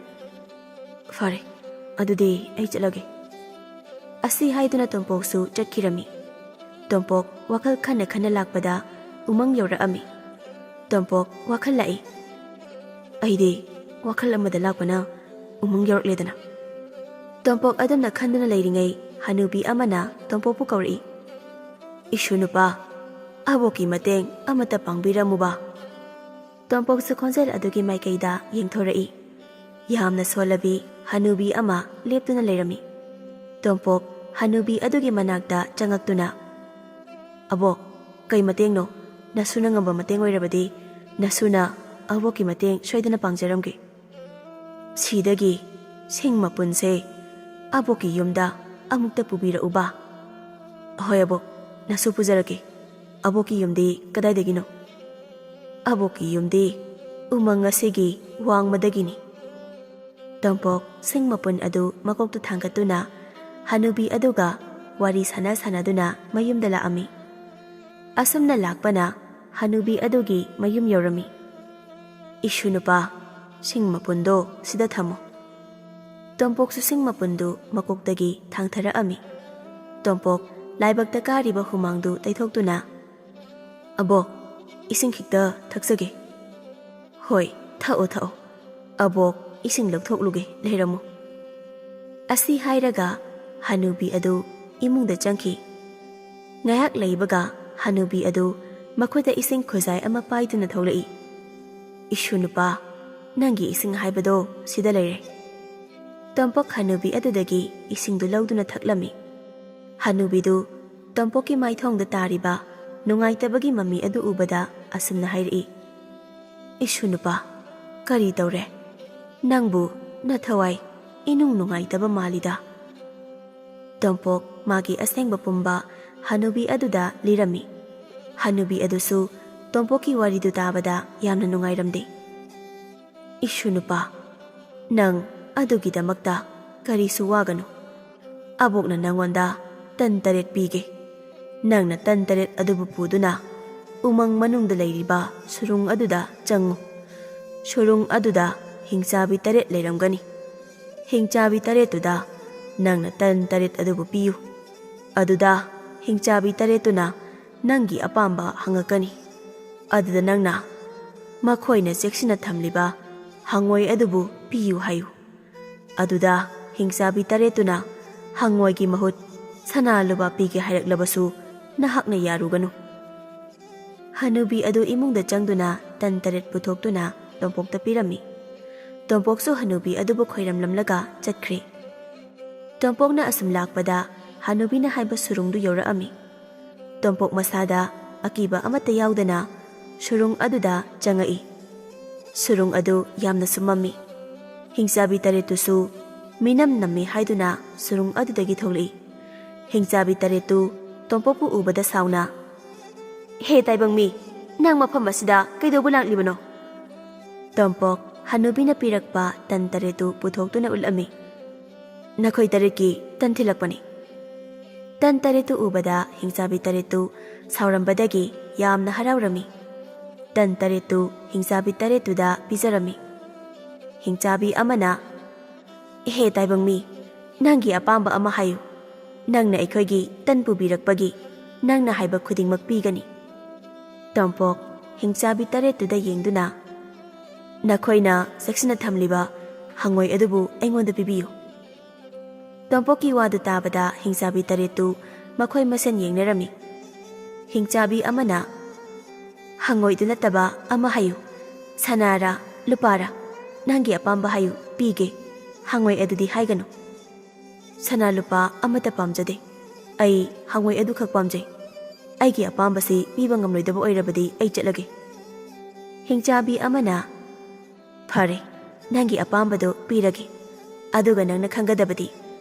"ꯐꯔꯦ, ꯑꯗꯨꯗꯤ ꯑꯩ ꯆꯠꯂꯒꯦ꯫" ꯑꯁꯤ ꯍꯥꯏꯗꯨꯅ ꯇꯣꯝꯄꯣꯛꯁꯨ ꯆꯠꯈꯤꯔꯝꯃꯤ꯫ ꯇꯣꯝꯄꯣꯛ ꯋꯥꯈꯜ ꯈꯟꯅ ꯈꯟꯅ ꯂꯥꯛꯄꯗ ꯎꯃꯪ ꯌꯧꯔꯛꯑꯝꯃꯤ꯫ ꯇꯣꯝꯄꯣꯛ ꯋꯥꯈꯜ ꯂꯥꯛꯏ꯫ "ꯑꯩꯗꯤ ꯋꯥꯈꯜ ꯑꯃꯗ ꯂꯥꯛꯄꯅ ꯎꯃꯪ ꯌꯧꯔꯛꯂꯦꯗꯅ꯫" ꯇꯣꯝꯄꯣꯛ ꯑꯗꯨꯝꯅ ꯈꯟꯗꯨꯅ ꯂꯩꯔꯤꯉꯩ ꯍꯅꯨꯕꯤ ꯑꯃꯅ ꯇꯣꯝꯄꯣꯛꯄꯨ ꯀꯧꯔꯛꯏ꯫ "ꯏꯁꯨ ꯅꯨꯄꯥ, ꯑꯕꯣꯛꯀꯤ ꯃꯇꯦꯡ ꯑꯃꯠꯇ ꯄꯥꯡꯕꯤꯔꯝꯃꯨꯕ꯫" ꯇꯣꯝꯄꯣꯛꯁꯨ ꯈꯣꯟꯖꯦꯜ ꯑꯗꯨꯒꯤ ꯃꯥꯏꯀꯩꯗ ꯌꯦꯡꯊꯣꯔꯛꯏ꯫ ꯌꯥꯝꯅ ꯁꯣꯜꯂꯕꯤ ꯍꯅꯨꯕꯤ ꯑꯃ ꯂꯦꯞꯇꯨꯅ ꯂꯩꯔꯝꯃꯤ꯫ ꯇꯣꯝꯄꯣꯛ ꯍꯅꯨꯕꯤ ꯑꯗꯨꯒꯤ ꯃꯅꯥꯛꯇ ꯆꯪꯉꯛꯇꯨꯅ, "ꯑꯕꯣꯛ, ꯀꯩ ꯃꯇꯦꯡꯅꯣ? ꯅꯁꯨꯅ ꯉꯝꯕ ꯃꯇꯦꯡ ꯑꯣꯏꯔꯕꯗꯤ ꯅꯁꯨꯅ ꯑꯕꯣꯛꯀꯤ ꯃꯇꯦꯡ ꯁꯣꯏꯗꯅ ꯄꯥꯡꯖꯔꯝꯒꯦ꯫" "ꯁꯤꯗꯒꯤ ꯁꯤꯡ ꯃꯄꯨꯟꯁꯦ ꯑꯕꯣꯛꯀꯤ ꯌꯨꯝꯗ ꯑꯃꯨꯛꯇ ꯄꯨꯕꯤꯔꯛꯎꯕ꯫" "ꯍꯣꯏ ꯑꯕꯣꯛ, ꯅꯁꯨ ꯄꯨꯖꯔꯛꯀꯦ꯫ ꯑꯕꯣꯛꯀꯤ ꯌꯨꯝꯗꯤ ꯀꯗꯥꯏꯗꯒꯤꯅꯣ?" "ꯑꯕꯣꯛꯀꯤ ꯌꯨꯝꯗꯤ ꯎꯃꯪ ꯑꯁꯤꯒꯤ ꯋꯥꯡꯃꯗꯒꯤꯅꯤ꯫" ꯇꯣꯝꯄꯣꯛ ꯁꯤꯡ ꯃꯄꯨꯟ ꯑꯗꯨ ꯃꯀꯣꯛꯇ ꯊꯥꯡꯒꯠꯇꯨꯅ ꯍꯅꯨꯕꯤ ꯑꯗꯨꯒ ꯋꯥꯔꯤ ꯁꯥꯟꯅ ꯁꯥꯟꯅꯗꯨꯅ ꯃꯌꯨꯝꯗ ꯂꯥꯛꯑꯝꯃꯤ꯫ ꯑꯁꯨꯝꯅ ꯂꯥꯛꯄꯅ ꯍꯅꯨꯕꯤ ꯑꯗꯨꯒꯤ ꯃꯌꯨꯝ ꯌꯧꯔꯝꯃꯤ꯫ "ꯏꯁꯨ ꯅꯨꯄꯥ, ꯁꯤꯡ ꯃꯄꯨꯟꯗꯣ ꯁꯤꯗ ꯊꯝꯃꯨ꯫" ꯇꯣꯝꯄꯣꯛꯁꯨ ꯁꯤꯡ ꯃꯄꯨꯟꯗꯨ ꯃꯀꯣꯛꯇꯒꯤ ꯊꯥꯡꯊꯔꯛꯑꯝꯃꯤ꯫ ꯇꯣꯝꯄꯣꯛ ꯂꯥꯏꯕꯛꯇ ꯀꯥꯔꯤꯕ ꯍꯨꯃꯥꯡꯗꯨ ꯇꯩꯊꯣꯛꯇꯨꯅ, "ꯑꯕꯣꯛ, ꯏꯁꯤꯡ ꯈꯤꯛꯇ ꯊꯛꯆꯒꯦ꯫" "ꯍꯣꯏ, ꯊꯛꯑꯣ, ꯊꯛꯑꯣ꯫ ꯑꯕꯣꯛ, ꯏꯁꯤꯡ ꯂꯧꯊꯣꯛꯂꯨꯒꯦ, ꯂꯩꯔꯝꯃꯨ꯫" ꯑꯁꯤ ꯍꯥꯏꯔꯒ ꯍꯅꯨꯕꯤ ꯑꯗꯨ ꯏꯃꯨꯡꯗ ꯆꯪꯈꯤ꯫ ꯉꯥꯏꯍꯥꯛ ꯂꯩꯕꯒ ꯍꯅꯨꯕꯤ ꯑꯗꯨ ꯃꯈꯨꯠꯇ ꯏꯁꯤꯡ ꯈꯨꯖꯥꯏ ꯑꯃ ꯄꯥꯏꯗꯨꯅ ꯊꯣꯛꯂꯛꯏ꯫ "ꯏꯁꯨ ꯅꯨꯄꯥ, ꯅꯪꯒꯤ ꯏꯁꯤꯡ ꯍꯥꯏꯕꯗꯣ ꯁꯤꯗ ꯂꯩꯔꯦ꯫" ꯇꯣꯝꯄꯣꯛ ꯍꯅꯨꯕꯤ ꯑꯗꯨꯗꯒꯤ ꯏꯁꯤꯡꯗꯨ ꯂꯧꯗꯨꯅ ꯊꯛꯂꯝꯃꯤ꯫ ꯍꯅꯨꯕꯤꯗꯨ ꯇꯣꯝꯄꯣꯛꯀꯤ ꯃꯥꯏꯊꯣꯡꯗ ꯇꯥꯔꯤꯕ ꯅꯨꯡꯉꯥꯏꯇꯕꯒꯤ ꯃꯃꯤ ꯑꯗꯨ ꯎꯕꯗ ꯑꯁꯨꯝꯅ ꯍꯥꯏꯔꯛꯏ, "ꯏꯁꯨ ꯅꯨꯄꯥ, ꯀꯔꯤ ꯇꯧꯔꯦ? ꯅꯪꯕꯨ ꯅꯊꯋꯥꯏ ꯏꯅꯨꯡ ꯅꯨꯡꯉꯥꯏꯇꯕ ꯃꯥꯜꯂꯤꯗ꯫" ꯇꯣꯝꯄꯣꯛ ꯃꯥꯒꯤ ꯑꯁꯦꯡꯕ ꯄꯨꯝꯕ ꯍꯅꯨꯕꯤ ꯑꯗꯨꯗ ꯂꯤꯔꯝꯃꯤ꯫ ꯍꯅꯨꯕꯤ ꯑꯗꯨꯁꯨ ꯇꯣꯝꯄꯣꯛꯀꯤ ꯋꯥꯔꯤꯗꯨ ꯇꯥꯕꯗ ꯌꯥꯝꯅ ꯅꯨꯡꯉꯥꯏꯔꯝꯗꯦ꯫ "ꯏꯁꯨ ꯅꯨꯄꯥ, ꯅꯪ ꯑꯗꯨꯒꯤꯗꯃꯛꯇ ꯀꯔꯤꯁꯨ ꯋꯥꯒꯅꯨ꯫ ꯑꯕꯣꯛꯅ ꯅꯪꯉꯣꯟꯗ ꯇꯟ ꯇꯔꯦꯠ ꯄꯤꯒꯦ꯫ ꯅꯪꯅ ꯇꯟ ꯇꯔꯦꯠ ꯑꯗꯨꯕꯨ ꯄꯨꯗꯨꯅ ꯎꯃꯪ ꯃꯅꯨꯡꯗ ꯂꯩꯔꯤꯕ ꯁꯨꯔꯨꯡ ꯑꯗꯨꯗ ꯆꯪꯉꯨ꯫ ꯁꯨꯔꯨꯡ ꯑꯗꯨꯗ ꯍꯤꯡꯆꯥꯕꯤ ꯇꯔꯦꯠ ꯂꯩꯔꯝꯒꯅꯤ꯫ ꯍꯤꯡꯆꯥꯕꯤ ꯇꯔꯦꯠꯇꯨꯗ ꯅꯪꯅ ꯇꯟ ꯇꯔꯦꯠ ꯑꯗꯨꯕꯨ ꯄꯤꯌꯨ꯫ ꯑꯗꯨꯗ ꯍꯤꯡꯆꯥꯕꯤ ꯇꯔꯦꯠꯇꯨꯅ ꯅꯪꯒꯤ ꯑꯄꯥꯝꯕ ꯍꯪꯉꯛꯀꯅꯤ꯫ ꯑꯗꯨꯗ ꯅꯪꯅ ꯃꯈꯣꯏꯅ ꯆꯦꯛꯁꯤꯟꯅ ꯊꯝꯂꯤꯕ ꯍꯪꯉꯣꯏ ꯑꯗꯨꯕꯨ ꯄꯤꯌꯨ ꯍꯥꯏꯌꯨ꯫ ꯑꯗꯨꯗ ꯍꯤꯡꯆꯥꯕꯤ ꯇꯔꯦꯠꯇꯨꯅ ꯍꯪꯉꯣꯏꯒꯤ ꯃꯍꯨꯠ ꯁꯅꯥ ꯂꯨꯄꯥ ꯄꯤꯒꯦ ꯍꯥꯏꯔꯛꯂꯕꯁꯨ ꯅꯍꯥꯛꯅ ꯌꯥꯔꯨꯒꯅꯨ꯫" ꯍꯅꯨꯕꯤ ꯑꯗꯨ ꯏꯃꯨꯡꯗ ꯆꯪꯗꯨꯅ ꯇꯟ ꯇꯔꯦꯠ ꯄꯨꯊꯣꯛꯇꯨꯅ ꯇꯣꯝꯄꯣꯛꯇ ꯄꯤꯔꯝꯃꯤ꯫ ꯇꯣꯝꯄꯣꯛꯁꯨ ꯍꯅꯨꯕꯤ ꯑꯗꯨꯕꯨ ꯈꯣꯏꯔꯝꯂꯝꯂꯒ ꯆꯠꯈ꯭ꯔꯦ꯫ ꯇꯣꯝꯄꯣꯛꯅ ꯑꯁꯨꯝ ꯂꯥꯛꯄꯗ ꯍꯅꯨꯕꯤꯅ ꯍꯥꯏꯕ ꯁꯨꯔꯨꯡꯗꯨ ꯌꯧꯔꯛꯑꯝꯃꯤ꯫ ꯇꯣꯝꯄꯣꯛ ꯃꯁꯥꯗ ꯑꯀꯤꯕ ꯑꯃꯠꯇ ꯌꯥꯎꯗꯅ ꯁꯨꯔꯨꯡ ꯑꯗꯨꯗ ꯆꯪꯉꯛꯏ꯫ ꯁꯨꯔꯨꯡ ꯑꯗꯨ ꯌꯥꯝꯅꯁꯨ ꯃꯝꯃꯤ꯫ ꯍꯤꯡꯆꯥꯕꯤ ꯇꯔꯦꯠꯇꯨꯁꯨ ꯃꯤꯅꯝ ꯅꯝꯃꯤ ꯍꯥꯏꯗꯨꯅ ꯁꯨꯔꯨꯡ ꯑꯗꯨꯗꯒꯤ ꯊꯣꯛꯂꯛꯏ꯫ ꯍꯤꯡꯆꯥꯕꯤ ꯇꯔꯦꯠꯇꯨ ꯇꯣꯝꯄꯣꯛꯄꯨ ꯎꯕꯗ ꯁꯥꯎꯅ, "ꯍꯦ ꯇꯥꯏꯕꯪ ꯃꯤ, ꯅꯪ ꯃꯐꯝ ꯑꯁꯤꯗ ꯀꯩꯗꯧꯕ ꯂꯥꯛꯂꯤꯕꯅꯣ?" ꯇꯣꯝꯄꯣꯛ ꯍꯅꯨꯕꯤꯅ ꯄꯤꯔꯛꯄ ꯇꯟ ꯇꯔꯦꯠꯇꯨ ꯄꯨꯊꯣꯛꯇꯨꯅ ꯎꯠꯂꯝꯃꯤ꯫ "ꯅꯈꯣꯏ ꯇꯔꯦꯠꯀꯤ ꯇꯟ ꯊꯤꯜꯂꯛꯄꯅꯤ꯫" ꯇꯟ ꯇꯔꯦꯠꯇꯨ ꯎꯕꯗ ꯍꯤꯡꯆꯥꯕꯤ ꯇꯔꯦꯠꯇꯨ ꯁꯥꯎꯔꯝꯕꯗꯒꯤ ꯌꯥꯝꯅ ꯍꯔꯥꯎꯔꯝꯃꯤ꯫ ꯇꯟ ꯇꯔꯦꯠꯇꯨ ꯍꯤꯡꯆꯥꯕꯤ ꯇꯔꯦꯠꯇꯨꯗ ꯄꯤꯖꯔꯝꯃꯤ꯫ ꯍꯤꯡꯆꯥꯕꯤ ꯑꯃꯅ, "ꯍꯦ ꯇꯥꯏꯕꯪ ꯃꯤ, ꯅꯪꯒꯤ ꯑꯄꯥꯝꯕ ꯑꯃ ꯍꯥꯏꯌꯨ꯫ ꯅꯪꯅ ꯑꯩꯈꯣꯏꯒꯤ ꯇꯟ ꯄꯨꯕꯤꯔꯛꯄꯒꯤ ꯅꯪꯅ ꯍꯥꯏꯕ ꯈꯨꯗꯤꯡꯃꯛ ꯄꯤꯒꯅꯤ"꯫ ꯇꯣꯝꯄꯣꯛ ꯍꯤꯡꯆꯥꯕꯤ ꯇꯔꯦꯠꯇꯨꯗ ꯌꯦꯡꯗꯨꯅ, "ꯅꯈꯣꯏꯅ ꯆꯦꯛꯁꯤꯟꯅ ꯊꯝꯂꯤꯕ ꯍꯪꯉꯣꯏ ꯑꯗꯨꯕꯨ ꯑꯩꯉꯣꯟꯗ ꯄꯤꯕꯤꯌꯨ"꯫ ꯇꯣꯝꯄꯣꯛꯀꯤ ꯋꯥꯗꯨ ꯇꯥꯕꯗ ꯍꯤꯡꯆꯥꯕꯤ ꯇꯔꯦꯠꯇꯨ ꯃꯈꯣꯏ ꯃꯁꯦꯟ ꯌꯦꯡꯅꯔꯝꯃꯤ꯫ ꯍꯤꯡꯆꯥꯕꯤ ꯑꯃꯅ, "ꯍꯪꯉꯣꯏꯗꯨ ꯅꯠꯇꯕ ꯑꯃ ꯍꯥꯏꯌꯨ꯫ ꯁꯅꯥꯔꯥ, ꯂꯨꯄꯥꯔꯥ? ꯅꯪꯒꯤ ꯑꯄꯥꯝꯕ ꯍꯥꯏꯌꯨ, ꯄꯤꯒꯦ꯫ ꯍꯪꯉꯣꯏ ꯑꯗꯨꯗꯤ ꯍꯥꯏꯒꯅꯨ"꯫ "ꯁꯅꯥ ꯂꯨꯄꯥ ꯑꯃꯠꯇ ꯄꯥꯝꯖꯗꯦ꯫ ꯑꯩ ꯍꯪꯉꯣꯏ ꯑꯗꯨꯈꯛ ꯄꯥꯝꯖꯩ꯫ ꯑꯩꯒꯤ ꯑꯄꯥꯝꯕꯁꯤ ꯄꯤꯕ ꯉꯝꯂꯣꯏꯗꯕ ꯑꯣꯏꯔꯕꯗꯤ ꯑꯩ ꯆꯠꯂꯒꯦ"꯫ ꯍꯤꯡꯆꯥꯕꯤ ꯑꯃꯅ, "ꯐꯔꯦ, ꯅꯪꯒꯤ ꯑꯄꯥꯝꯕꯗꯨ ꯄꯤꯔꯒꯦ꯫ ꯑꯗꯨꯒ ꯅꯪꯅ ꯈꯪꯒꯗꯕꯗꯤ,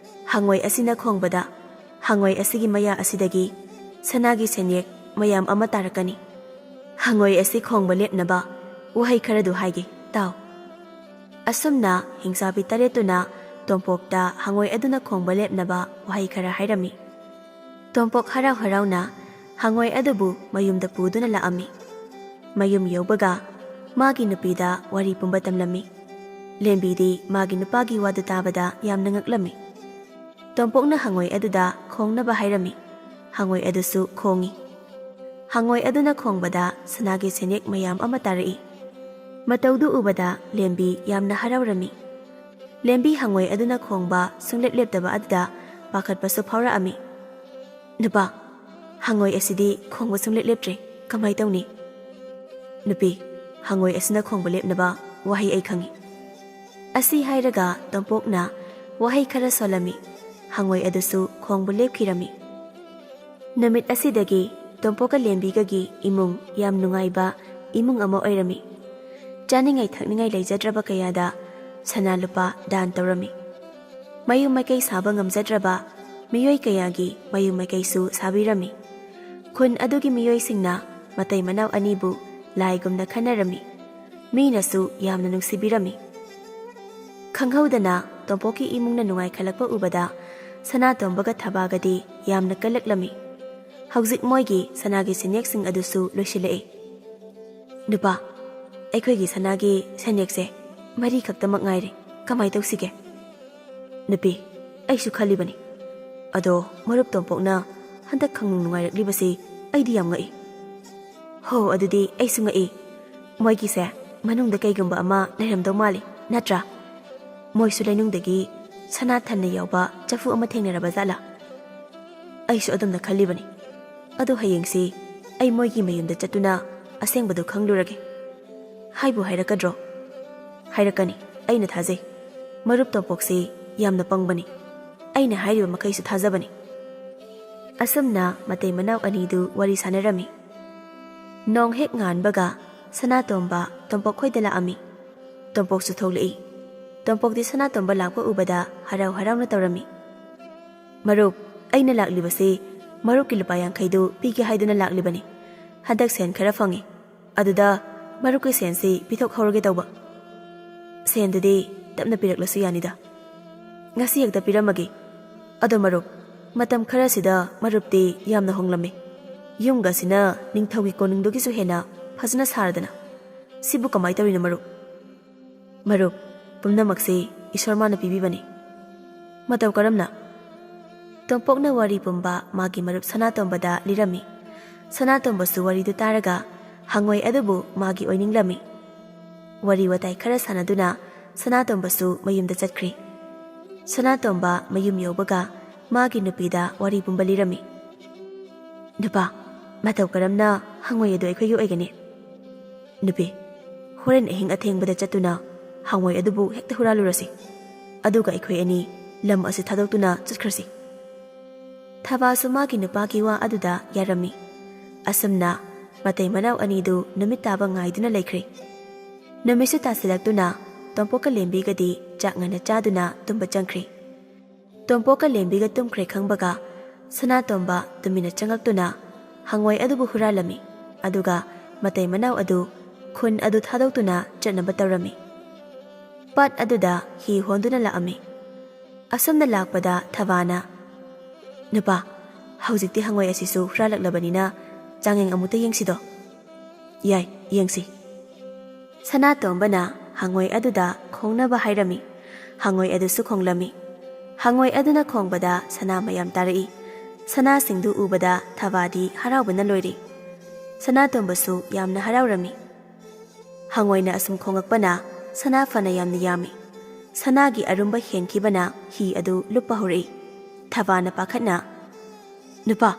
ꯍꯪꯉꯣꯏ ꯑꯁꯤꯅ ꯈꯣꯡꯕꯗ, ꯍꯪꯉꯣꯏ ꯑꯁꯤꯒꯤ ꯃꯌꯥ ꯑꯁꯤꯗꯒꯤ ꯁꯅꯥꯒꯤ ꯁꯦꯟꯌꯦꯛ ꯃꯌꯥꯝ ꯑꯃ ꯇꯥꯔꯛꯀꯅꯤ꯫ ꯍꯪꯉꯣꯏ ꯑꯁꯤ ꯈꯣꯡꯕ ꯂꯦꯞꯅꯕ ꯋꯥꯍꯩ ꯈꯔꯗꯨ ꯍꯥꯏꯒꯦ, ꯇꯥꯎ"꯫ ꯑꯁꯨꯝꯅ ꯍꯤꯡꯆꯥꯕꯤ ꯇꯔꯦꯠꯇꯨꯅ ꯇꯣꯝꯄꯣꯛꯇ ꯍꯪꯉꯣꯏ ꯑꯗꯨꯅ ꯈꯣꯡꯕ ꯂꯦꯞꯅꯕ ꯋꯥꯍꯩ ꯈꯔ ꯍꯥꯏꯔꯝꯃꯤ꯫ ꯇꯣꯝꯄꯣꯛ ꯍꯔꯥꯎ ꯍꯔꯥꯎꯅ ꯍꯪꯉꯣꯏ ꯑꯗꯨꯕꯨ ꯃꯌꯨꯝꯗ ꯄꯨꯗꯨꯅ ꯂꯥꯛꯑꯝꯃꯤ꯫ ꯃꯌꯨꯝ ꯌꯧꯕꯒ ꯃꯥꯒꯤ ꯅꯨꯄꯤꯗ ꯋꯥꯔꯤ ꯄꯨꯝꯕ ꯇꯝꯂꯝꯃꯤ꯫ ꯂꯦꯝꯕꯤꯗꯤ ꯃꯥꯒꯤ ꯅꯨꯄꯥꯒꯤ ꯋꯥꯗꯨ ꯇꯥꯕꯗ ꯌꯥꯝꯅ ꯉꯛꯂꯝꯃꯤ꯫ ꯇꯣꯝꯄꯣꯛꯅ ꯍꯪꯉꯣꯏ ꯑꯗꯨꯗ ꯈꯣꯡꯅꯕ ꯍꯥꯏꯔꯝꯃꯤ꯫ ꯍꯪꯉꯣꯏ ꯑꯗꯨꯁꯨ ꯈꯣꯡꯉꯤ꯫ ꯍꯪꯉꯣꯏ ꯑꯗꯨꯅ ꯈꯣꯡꯕꯗ ꯁꯅꯥꯒꯤ ꯁꯦꯟꯌꯦꯛ ꯃꯌꯥꯝ ꯑꯃ ꯇꯥꯔꯛꯏ꯫ ꯃꯇꯧꯗꯨ ꯎꯕꯗ ꯂꯦꯝꯕꯤ ꯌꯥꯝꯅ ꯍꯔꯥꯎꯔꯝꯃꯤ꯫ ꯂꯦꯝꯕꯤ ꯍꯪꯉꯣꯏ ꯑꯗꯨꯅ ꯈꯣꯡꯕ ꯁꯨꯡꯂꯦꯞ ꯂꯦꯞꯇꯕ ꯑꯗꯨꯗ ꯄꯥꯈꯠꯄꯁꯨ ꯐꯥꯎꯔꯛꯑꯝꯃꯤ꯫ "ꯅꯨꯄꯥ, ꯍꯪꯉꯣꯏ ꯑꯁꯤꯗꯤ ꯈꯣꯡꯕ ꯁꯨꯡꯂꯦꯞ ꯂꯦꯞꯇ꯭ꯔꯦ, ꯀꯃꯥꯏ ꯇꯧꯅꯤ?" "ꯅꯨꯄꯤ, ꯍꯪꯉꯣꯏ ꯑꯁꯤꯅ ꯈꯣꯡꯕ ꯂꯦꯞꯅꯕ ꯋꯥꯍꯩ ꯑꯩ ꯈꯪꯏ"꯫ ꯑꯁꯤ ꯍꯥꯏꯔꯒ ꯇꯣꯝꯄꯣꯛꯅ ꯋꯥꯍꯩ ꯈꯔ ꯁꯣꯜꯂꯝꯃꯤ꯫ ꯍꯪꯉꯣꯏ ꯑꯗꯨꯁꯨ ꯈꯣꯡꯕ ꯂꯦꯞꯈꯤꯔꯝꯃꯤ꯫ ꯅꯨꯃꯤꯠ ꯑꯁꯤꯗꯒꯤ ꯇꯣꯝꯄꯣꯛꯀ ꯂꯦꯝꯕꯤꯒꯒꯤ ꯏꯃꯨꯡ ꯌꯥꯝ ꯅꯨꯡꯉꯥꯏꯕ ꯏꯃꯨꯡ ꯑꯃ ꯑꯣꯏꯔꯝꯃꯤ꯫ ꯆꯥꯅꯤꯡꯉꯥꯏ ꯊꯛꯅꯤꯡꯉꯥꯏ ꯂꯩꯖꯗ꯭ꯔꯕ ꯀꯌꯥꯗ ꯁꯅꯥ ꯂꯨꯄꯥ ꯗꯥꯟ ꯇꯧꯔꯝꯃꯤ꯫ ꯃꯌꯨꯝ ꯃꯀꯩ ꯁꯥꯕ ꯉꯝꯖꯗ꯭ꯔꯕ ꯃꯤꯑꯣꯏ ꯀꯌꯥꯒꯤ ꯃꯌꯨꯝ ꯃꯀꯩꯁꯨ ꯁꯥꯕꯤꯔꯝꯃꯤ꯫ ꯈꯨꯟ ꯑꯗꯨꯒꯤ ꯃꯤꯑꯣꯏꯁꯤꯡꯅ ꯃꯇꯩ ꯃꯅꯥꯎ ꯑꯅꯤꯕꯨ ꯂꯥꯏꯒꯨꯝꯅ ꯈꯟꯅꯔꯝꯃꯤ꯫ ꯃꯤꯅꯁꯨ ꯌꯥꯝꯅ ꯅꯨꯡꯁꯤꯕꯤꯔꯝꯃꯤ꯫ ꯈꯪꯍꯧꯗꯅ ꯇꯣꯝꯄꯣꯛꯀꯤ ꯏꯃꯨꯡꯅ ꯅꯨꯡꯉꯥꯏꯈꯠꯂꯛꯄ ꯎꯕꯗ ꯁꯅꯥꯇꯣꯝꯕꯒ ꯊꯕꯥꯒꯗꯤ ꯌꯥꯝꯅ ꯀꯜꯂꯛꯂꯝꯃꯤ꯫ ꯍꯧꯖꯤꯛ ꯃꯣꯏꯒꯤ ꯁꯅꯥꯒꯤ ꯁꯦꯟꯌꯦꯛꯁꯤꯡ ꯑꯗꯨꯁꯨ ꯂꯣꯏꯁꯤꯜꯂꯛꯏ꯫ "ꯅꯨꯄꯥ, ꯑꯩꯈꯣꯏꯒꯤ ꯁꯅꯥꯒꯤ ꯁꯦꯟꯌꯦꯛꯁꯦ ꯃꯔꯤ ꯈꯛꯇꯃꯛ ꯉꯥꯏꯔꯦ꯫ ꯀꯃꯥꯏ ꯇꯧꯁꯤꯒꯦ?" "ꯅꯨꯄꯤ, ꯑꯩꯁꯨ ꯈꯜꯂꯤꯕꯅꯤ꯫ ꯑꯗꯣ ꯃꯔꯨꯞ ꯇꯣꯝꯄꯣꯛꯅ ꯍꯟꯗꯛ ꯈꯪꯅꯨꯡ ꯅꯨꯡꯉꯥꯏꯔꯛꯂꯤꯕꯁꯤ ꯑꯩꯗꯤ ꯌꯥꯝ ꯉꯛꯏ꯫" "ꯍꯣ, ꯑꯗꯨꯗꯤ ꯑꯩꯁꯨ ꯉꯛꯏ꯫ ꯃꯣꯏꯒꯤꯁꯦ ꯃꯅꯨꯡꯗ ꯀꯩꯒꯨꯝꯕ ꯑꯃ ꯂꯩꯔꯝꯗꯧ ꯃꯥꯜꯂꯤ, ꯅꯠꯇ꯭ꯔꯥ? ꯃꯣꯏꯁꯨ ꯂꯩꯅꯨꯡꯗꯒꯤ ꯁꯅꯥ ꯊꯟꯅ ꯌꯥꯎꯕ ꯆꯐꯨ ꯑꯃ ꯊꯦꯡꯅꯔꯕ ꯖꯥꯠꯂꯥ?" "ꯑꯩꯁꯨ ꯑꯗꯨꯝꯅ ꯈꯜꯂꯤꯕꯅꯤ꯫ ꯑꯗꯣ ꯍꯌꯦꯡꯁꯤ ꯑꯩ ꯃꯣꯏꯒꯤ ꯃꯌꯨꯝꯗ ꯆꯠꯇꯨꯅ ꯑꯁꯦꯡꯕꯗꯨ ꯈꯪꯂꯨꯔꯒꯦ꯫ ꯍꯥꯏꯕꯨ ꯍꯥꯏꯔꯛꯀꯗ꯭ꯔꯣ?" "ꯍꯥꯏꯔꯛꯀꯅꯤ, ꯑꯩꯅ ꯊꯥꯖꯩ꯫ ꯃꯔꯨꯞ ꯇꯣꯝꯄꯣꯛꯁꯤ ꯌꯥꯝꯅ ꯄꯪꯕꯅꯤ꯫ ꯑꯩꯅ ꯍꯥꯏꯔꯤꯕ ꯃꯈꯩꯁꯨ ꯊꯥꯖꯕꯅꯤ꯫" ꯑꯁꯨꯝꯅ ꯃꯇꯩ ꯃꯅꯥꯎ ꯑꯅꯤꯗꯨ ꯋꯥꯔꯤ ꯁꯥꯟꯅꯔꯝꯃꯤ꯫ ꯅꯣꯡ ꯍꯦꯛ ꯉꯥꯟꯕꯒ ꯁꯅꯥꯇꯣꯝꯕ ꯇꯣꯝꯄꯣꯛ ꯈꯣꯏꯗ ꯂꯥꯛꯑꯝꯃꯤ꯫ ꯇꯣꯝꯄꯣꯛꯁꯨ ꯊꯣꯛꯂꯛꯏ꯫ ꯇꯣꯝꯄꯣꯛꯇꯤ ꯁꯅꯥꯇꯣꯝꯕ ꯂꯥꯛꯄ ꯎꯕꯗ ꯍꯔꯥꯎ ꯍꯔꯥꯎꯅ ꯇꯧꯔꯝꯃꯤ꯫ "ꯃꯔꯨꯞ, ꯑꯩꯅ ꯂꯥꯛꯂꯤꯕꯁꯤ ꯃꯔꯨꯞꯀꯤ ꯂꯨꯄꯥ ꯌꯥꯡꯈꯩꯗꯨ ꯄꯤꯒꯦ ꯍꯥꯏꯗꯨꯅ ꯂꯥꯛꯂꯤꯕꯅꯤ꯫ ꯍꯟꯗꯛ ꯁꯦꯟ ꯈꯔ ꯐꯪꯉꯤ꯫ ꯑꯗꯨꯗ ꯃꯔꯨꯞꯀꯤ ꯁꯦꯟꯁꯤ ꯄꯤꯊꯣꯛꯍꯧꯔꯒꯦ ꯇꯧꯕ꯫" "ꯁꯦꯟꯗꯨꯗꯤ ꯇꯞꯅ ꯄꯤꯔꯛꯂꯁꯨ ꯌꯥꯅꯤꯗ꯫ ꯉꯁꯤ ꯍꯦꯛꯇ ꯄꯤꯔꯝꯃꯒꯦ꯫ ꯑꯗꯣ ꯃꯔꯨꯞ, ꯃꯇꯝ ꯈꯔꯁꯤꯗ ꯃꯔꯨꯞꯇꯤ ꯌꯥꯝꯅ ꯍꯣꯡꯂꯝꯃꯤ꯫ ꯌꯨꯝꯒꯁꯤꯅ ꯅꯤꯡꯊꯧꯒꯤ ꯀꯣꯅꯨꯡꯗꯨꯒꯤꯁꯨ ꯍꯦꯟꯅ ꯐꯖꯅ ꯁꯥꯔꯗꯅ꯫ ꯁꯤꯕꯨ ꯀꯃꯥꯏ ꯇꯧꯔꯤꯅꯣ ꯃꯔꯨꯞ?" "ꯃꯔꯨꯞ, ꯄꯨꯝꯅꯃꯛꯁꯤ ꯏꯁꯣꯔ ꯃꯥꯅ ꯄꯤꯕꯤꯕꯅꯤ꯫" "ꯃꯇꯧ ꯀꯔꯝꯅ?" ꯇꯣꯝꯄꯣꯛꯅ ꯋꯥꯔꯤ ꯄꯨꯝꯕ ꯃꯥꯒꯤ ꯃꯔꯨꯞ ꯁꯅꯥꯇꯣꯝꯕꯗ ꯂꯤꯔꯝꯃꯤ꯫ ꯁꯅꯥꯇꯣꯝꯕꯁꯨ ꯋꯥꯔꯤꯗꯨ ꯇꯥꯔꯒ ꯍꯪꯉꯣꯏ ꯑꯗꯨꯕꯨ ꯃꯥꯒꯤ ꯑꯣꯏꯅꯤꯡꯂꯝꯃꯤ꯫ ꯋꯥꯔꯤ ꯋꯥꯇꯥꯏ ꯈꯔ ꯁꯥꯟꯅꯗꯨꯅ ꯁꯅꯥꯇꯣꯝꯕꯁꯨ ꯃꯌꯨꯝꯗ ꯆꯠꯈ꯭ꯔꯤ꯫ ꯁꯅꯥꯇꯣꯝꯕ ꯃꯌꯨꯝ ꯌꯧꯕꯒ ꯃꯥꯒꯤ ꯅꯨꯄꯤꯗ ꯋꯥꯔꯤ ꯄꯨꯝꯕ ꯂꯤꯔꯝꯃꯤ꯫ "ꯅꯨꯄꯥ, ꯃꯇꯧ ꯀꯔꯝꯅ ꯍꯪꯉꯣꯏ ꯑꯗꯨ ꯑꯩꯈꯣꯏꯒꯤ ꯑꯣꯏꯒꯅꯤ?" "ꯅꯨꯄꯤ, ꯍꯣꯔꯦꯟ ꯑꯍꯤꯡ ꯑꯊꯦꯡꯕꯗ ꯆꯠꯇꯨꯅ ꯍꯪꯉꯣꯏ ꯑꯗꯨꯕꯨ ꯍꯦꯛꯇ ꯍꯨꯔꯥꯜꯂꯨꯔꯁꯤ꯫ ꯑꯗꯨꯒ ꯑꯩꯈꯣꯏ ꯑꯅꯤ ꯂꯝ ꯑꯁꯤ ꯊꯥꯗꯣꯛꯇꯨꯅ ꯆꯠꯈ꯭ꯔꯁꯤ꯫" ꯊꯕꯥꯁꯨ ꯃꯥꯒꯤ ꯅꯨꯄꯥꯒꯤ ꯋꯥ ꯑꯗꯨꯗ ꯌꯥꯔꯝꯃꯤ꯫ ꯑꯁꯨꯝꯅ ꯃꯇꯩ ꯃꯅꯥꯎ ꯑꯅꯤꯗꯨ ꯅꯨꯃꯤꯠ ꯇꯥꯕ ꯉꯥꯏꯗꯨꯅ ꯂꯩꯈ꯭ꯔꯦ꯫ ꯅꯨꯃꯤꯠꯁꯨ ꯇꯥꯁꯤꯜꯂꯛꯇꯨꯅ ꯇꯣꯝꯄꯣꯛꯀ ꯂꯦꯝꯕꯤꯒꯗꯤ ꯆꯥꯛ ꯉꯟꯅ ꯆꯥꯗꯨꯅ ꯇꯨꯝꯕ ꯆꯪꯈ꯭ꯔꯦ꯫ ꯇꯣꯝꯄꯣꯛꯀ ꯂꯦꯝꯕꯤꯒ ꯇꯨꯝꯈ꯭ꯔꯦ ꯈꯪꯕꯒ ꯁꯅꯥꯇꯣꯝꯕ ꯇꯨꯃꯤꯟꯅ ꯆꯪꯉꯛꯇꯨꯅ ꯍꯪꯉꯣꯏ ꯑꯗꯨꯕꯨ ꯍꯨꯔꯥꯜꯂꯝꯃꯤ꯫ ꯑꯗꯨꯒ ꯃꯇꯩ ꯃꯅꯥꯎ ꯑꯗꯨ ꯈꯨꯟ ꯑꯗꯨ ꯊꯥꯗꯣꯛꯇꯨꯅ ꯆꯠꯅꯕ ꯇꯧꯔꯝꯃꯤ꯫ ꯄꯥꯠ ꯑꯗꯨꯗ ꯍꯤ ꯍꯣꯟꯗꯨꯅ ꯂꯥꯛꯑꯝꯃꯤ꯫ ꯑꯁꯨꯝꯅ ꯂꯥꯛꯄꯗ ꯊꯕꯥꯅ, "ꯅꯨꯄꯥ, ꯍꯧꯖꯤꯛꯇꯤ ꯍꯪꯉꯣꯏ ꯑꯁꯤꯁꯨ ꯍꯨꯔꯥꯜꯂꯛꯂꯕꯅꯤꯅ ꯆꯥꯡꯌꯦꯡ ꯑꯃꯨꯛꯇ ꯌꯦꯡꯁꯤꯗꯣ?" "ꯌꯥꯏ, ꯌꯦꯡꯁꯤ꯫" ꯁꯅꯥꯇꯣꯝꯕꯅ ꯍꯪꯉꯣꯏ ꯑꯗꯨꯗ ꯈꯣꯡꯅꯕ ꯍꯥꯏꯔꯝꯃꯤ꯫ ꯍꯪꯉꯣꯏ ꯑꯗꯨꯁꯨ ꯈꯣꯡꯂꯝꯃꯤ꯫ ꯍꯪꯉꯣꯏ ꯑꯗꯨꯅ ꯈꯣꯡꯕꯗ ꯁꯅꯥ ꯃꯌꯥꯝ ꯇꯥꯔꯛꯏ꯫ ꯁꯅꯥꯁꯤꯡꯗꯨ ꯎꯕꯗ ꯊꯕꯥꯗꯤ ꯍꯔꯥꯎꯕꯅ ꯂꯣꯏꯔꯤ꯫ ꯁꯅꯥꯇꯣꯝꯕꯁꯨ ꯌꯥꯝꯅ ꯍꯔꯥꯎꯔꯝꯃꯤ꯫ ꯍꯪꯉꯣꯏꯅ ꯑꯁꯨꯝ ꯈꯣꯡꯉꯛꯄꯅ ꯁꯅꯥ ꯐꯅ ꯌꯥꯝꯅ ꯌꯥꯝꯃꯤ꯫ ꯁꯅꯥꯒꯤ ꯑꯔꯨꯝꯕ ꯍꯦꯟꯈꯤꯕꯅ ꯍꯤ ꯑꯗꯨ ꯂꯨꯞꯄ ꯍꯧꯔꯛꯏ꯫ ꯊꯕꯥꯅ ꯄꯥꯈꯠꯅ, "ꯅꯨꯄꯥ,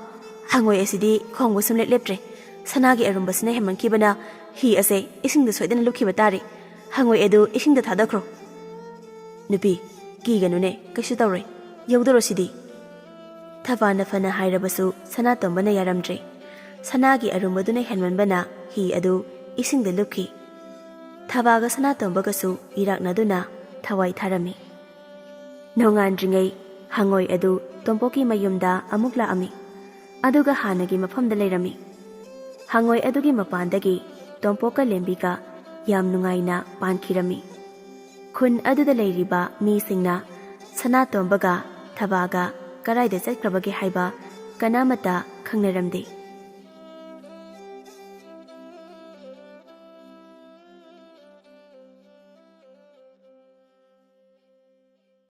ꯍꯪꯉꯣꯏ ꯑꯁꯤꯗꯤ ꯈꯣꯡꯕ ꯁꯨꯝꯂꯦꯞ ꯂꯦꯞꯇ꯭ꯔꯦ꯫ ꯁꯅꯥꯒꯤ ꯑꯔꯨꯝꯕꯁꯤꯅ ꯍꯦꯟꯃꯟꯈꯤꯕꯅ ꯍꯤ ꯑꯁꯦ ꯏꯁꯤꯡꯗ ꯁꯣꯏꯗꯅ ꯂꯨꯞꯈꯤꯕ ꯇꯥꯔꯦ꯫ ꯍꯪꯉꯣꯏ ꯑꯗꯨ ꯏꯁꯤꯡꯗ ꯊꯥꯗꯈ꯭ꯔꯣ꯫" "ꯅꯨꯄꯤ, ꯀꯤꯒꯅꯨꯅꯦ, ꯀꯩꯁꯨ ꯇꯧꯔꯣꯏ꯫ ꯌꯧꯗꯣꯔꯣ ꯁꯤꯗꯤ꯫" ꯊꯕꯥꯅ ꯐꯅ ꯍꯥꯏꯔꯕꯁꯨ ꯁꯅꯥꯇꯣꯝꯕꯅ ꯌꯥꯔꯝꯗ꯭ꯔꯦ꯫ ꯁꯅꯥꯒꯤ ꯑꯔꯨꯝꯕꯗꯨꯅ ꯍꯦꯟꯃꯟꯕꯅ ꯍꯤ ꯑꯗꯨ ꯏꯁꯤꯡꯗ ꯂꯨꯞꯈꯤ꯫ ꯊꯕꯥꯒ ꯁꯅꯥꯇꯣꯝꯕꯒꯁꯨ ꯏꯔꯥꯛꯅꯗꯨꯅ ꯊꯋꯥꯏ ꯊꯥꯔꯝꯃꯤ꯫ ꯅꯣꯡꯉꯥꯟꯗ꯭ꯔꯤꯉꯩ ꯍꯪꯉꯣꯏ ꯑꯗꯨ ꯇꯣꯝꯄꯣꯛꯀꯤ ꯃꯌꯨꯝꯗ ꯑꯃꯨꯛ ꯂꯥꯛꯑꯝꯃꯤ꯫ ꯑꯗꯨꯒ ꯍꯥꯟꯅꯒꯤ ꯃꯐꯝꯗ ꯂꯩꯔꯝꯃꯤ꯫ ꯍꯪꯉꯣꯏ ꯑꯗꯨꯒꯤ ꯃꯄꯥꯟꯗꯒꯤ ꯇꯣꯝꯄꯣꯛꯀ ꯂꯦꯝꯕꯤꯒ ꯌꯥꯝ ꯅꯨꯡꯉꯥꯏꯅ ꯄꯥꯟꯈꯤꯔꯝꯃꯤ꯫ ꯈꯨꯟ ꯑꯗꯨꯗ ꯂꯩꯔꯤꯕ ꯃꯤꯁꯤꯡꯅ ꯁꯅꯥꯇꯣꯝꯕꯒ ꯊꯕꯥꯒ ꯀꯔꯥꯏꯗ ꯆꯠꯈ꯭ꯔꯕꯒꯦ ꯍꯥꯏꯕ ꯀꯅꯥꯃꯠꯇ ꯈꯪꯅꯔꯝꯗꯦ꯫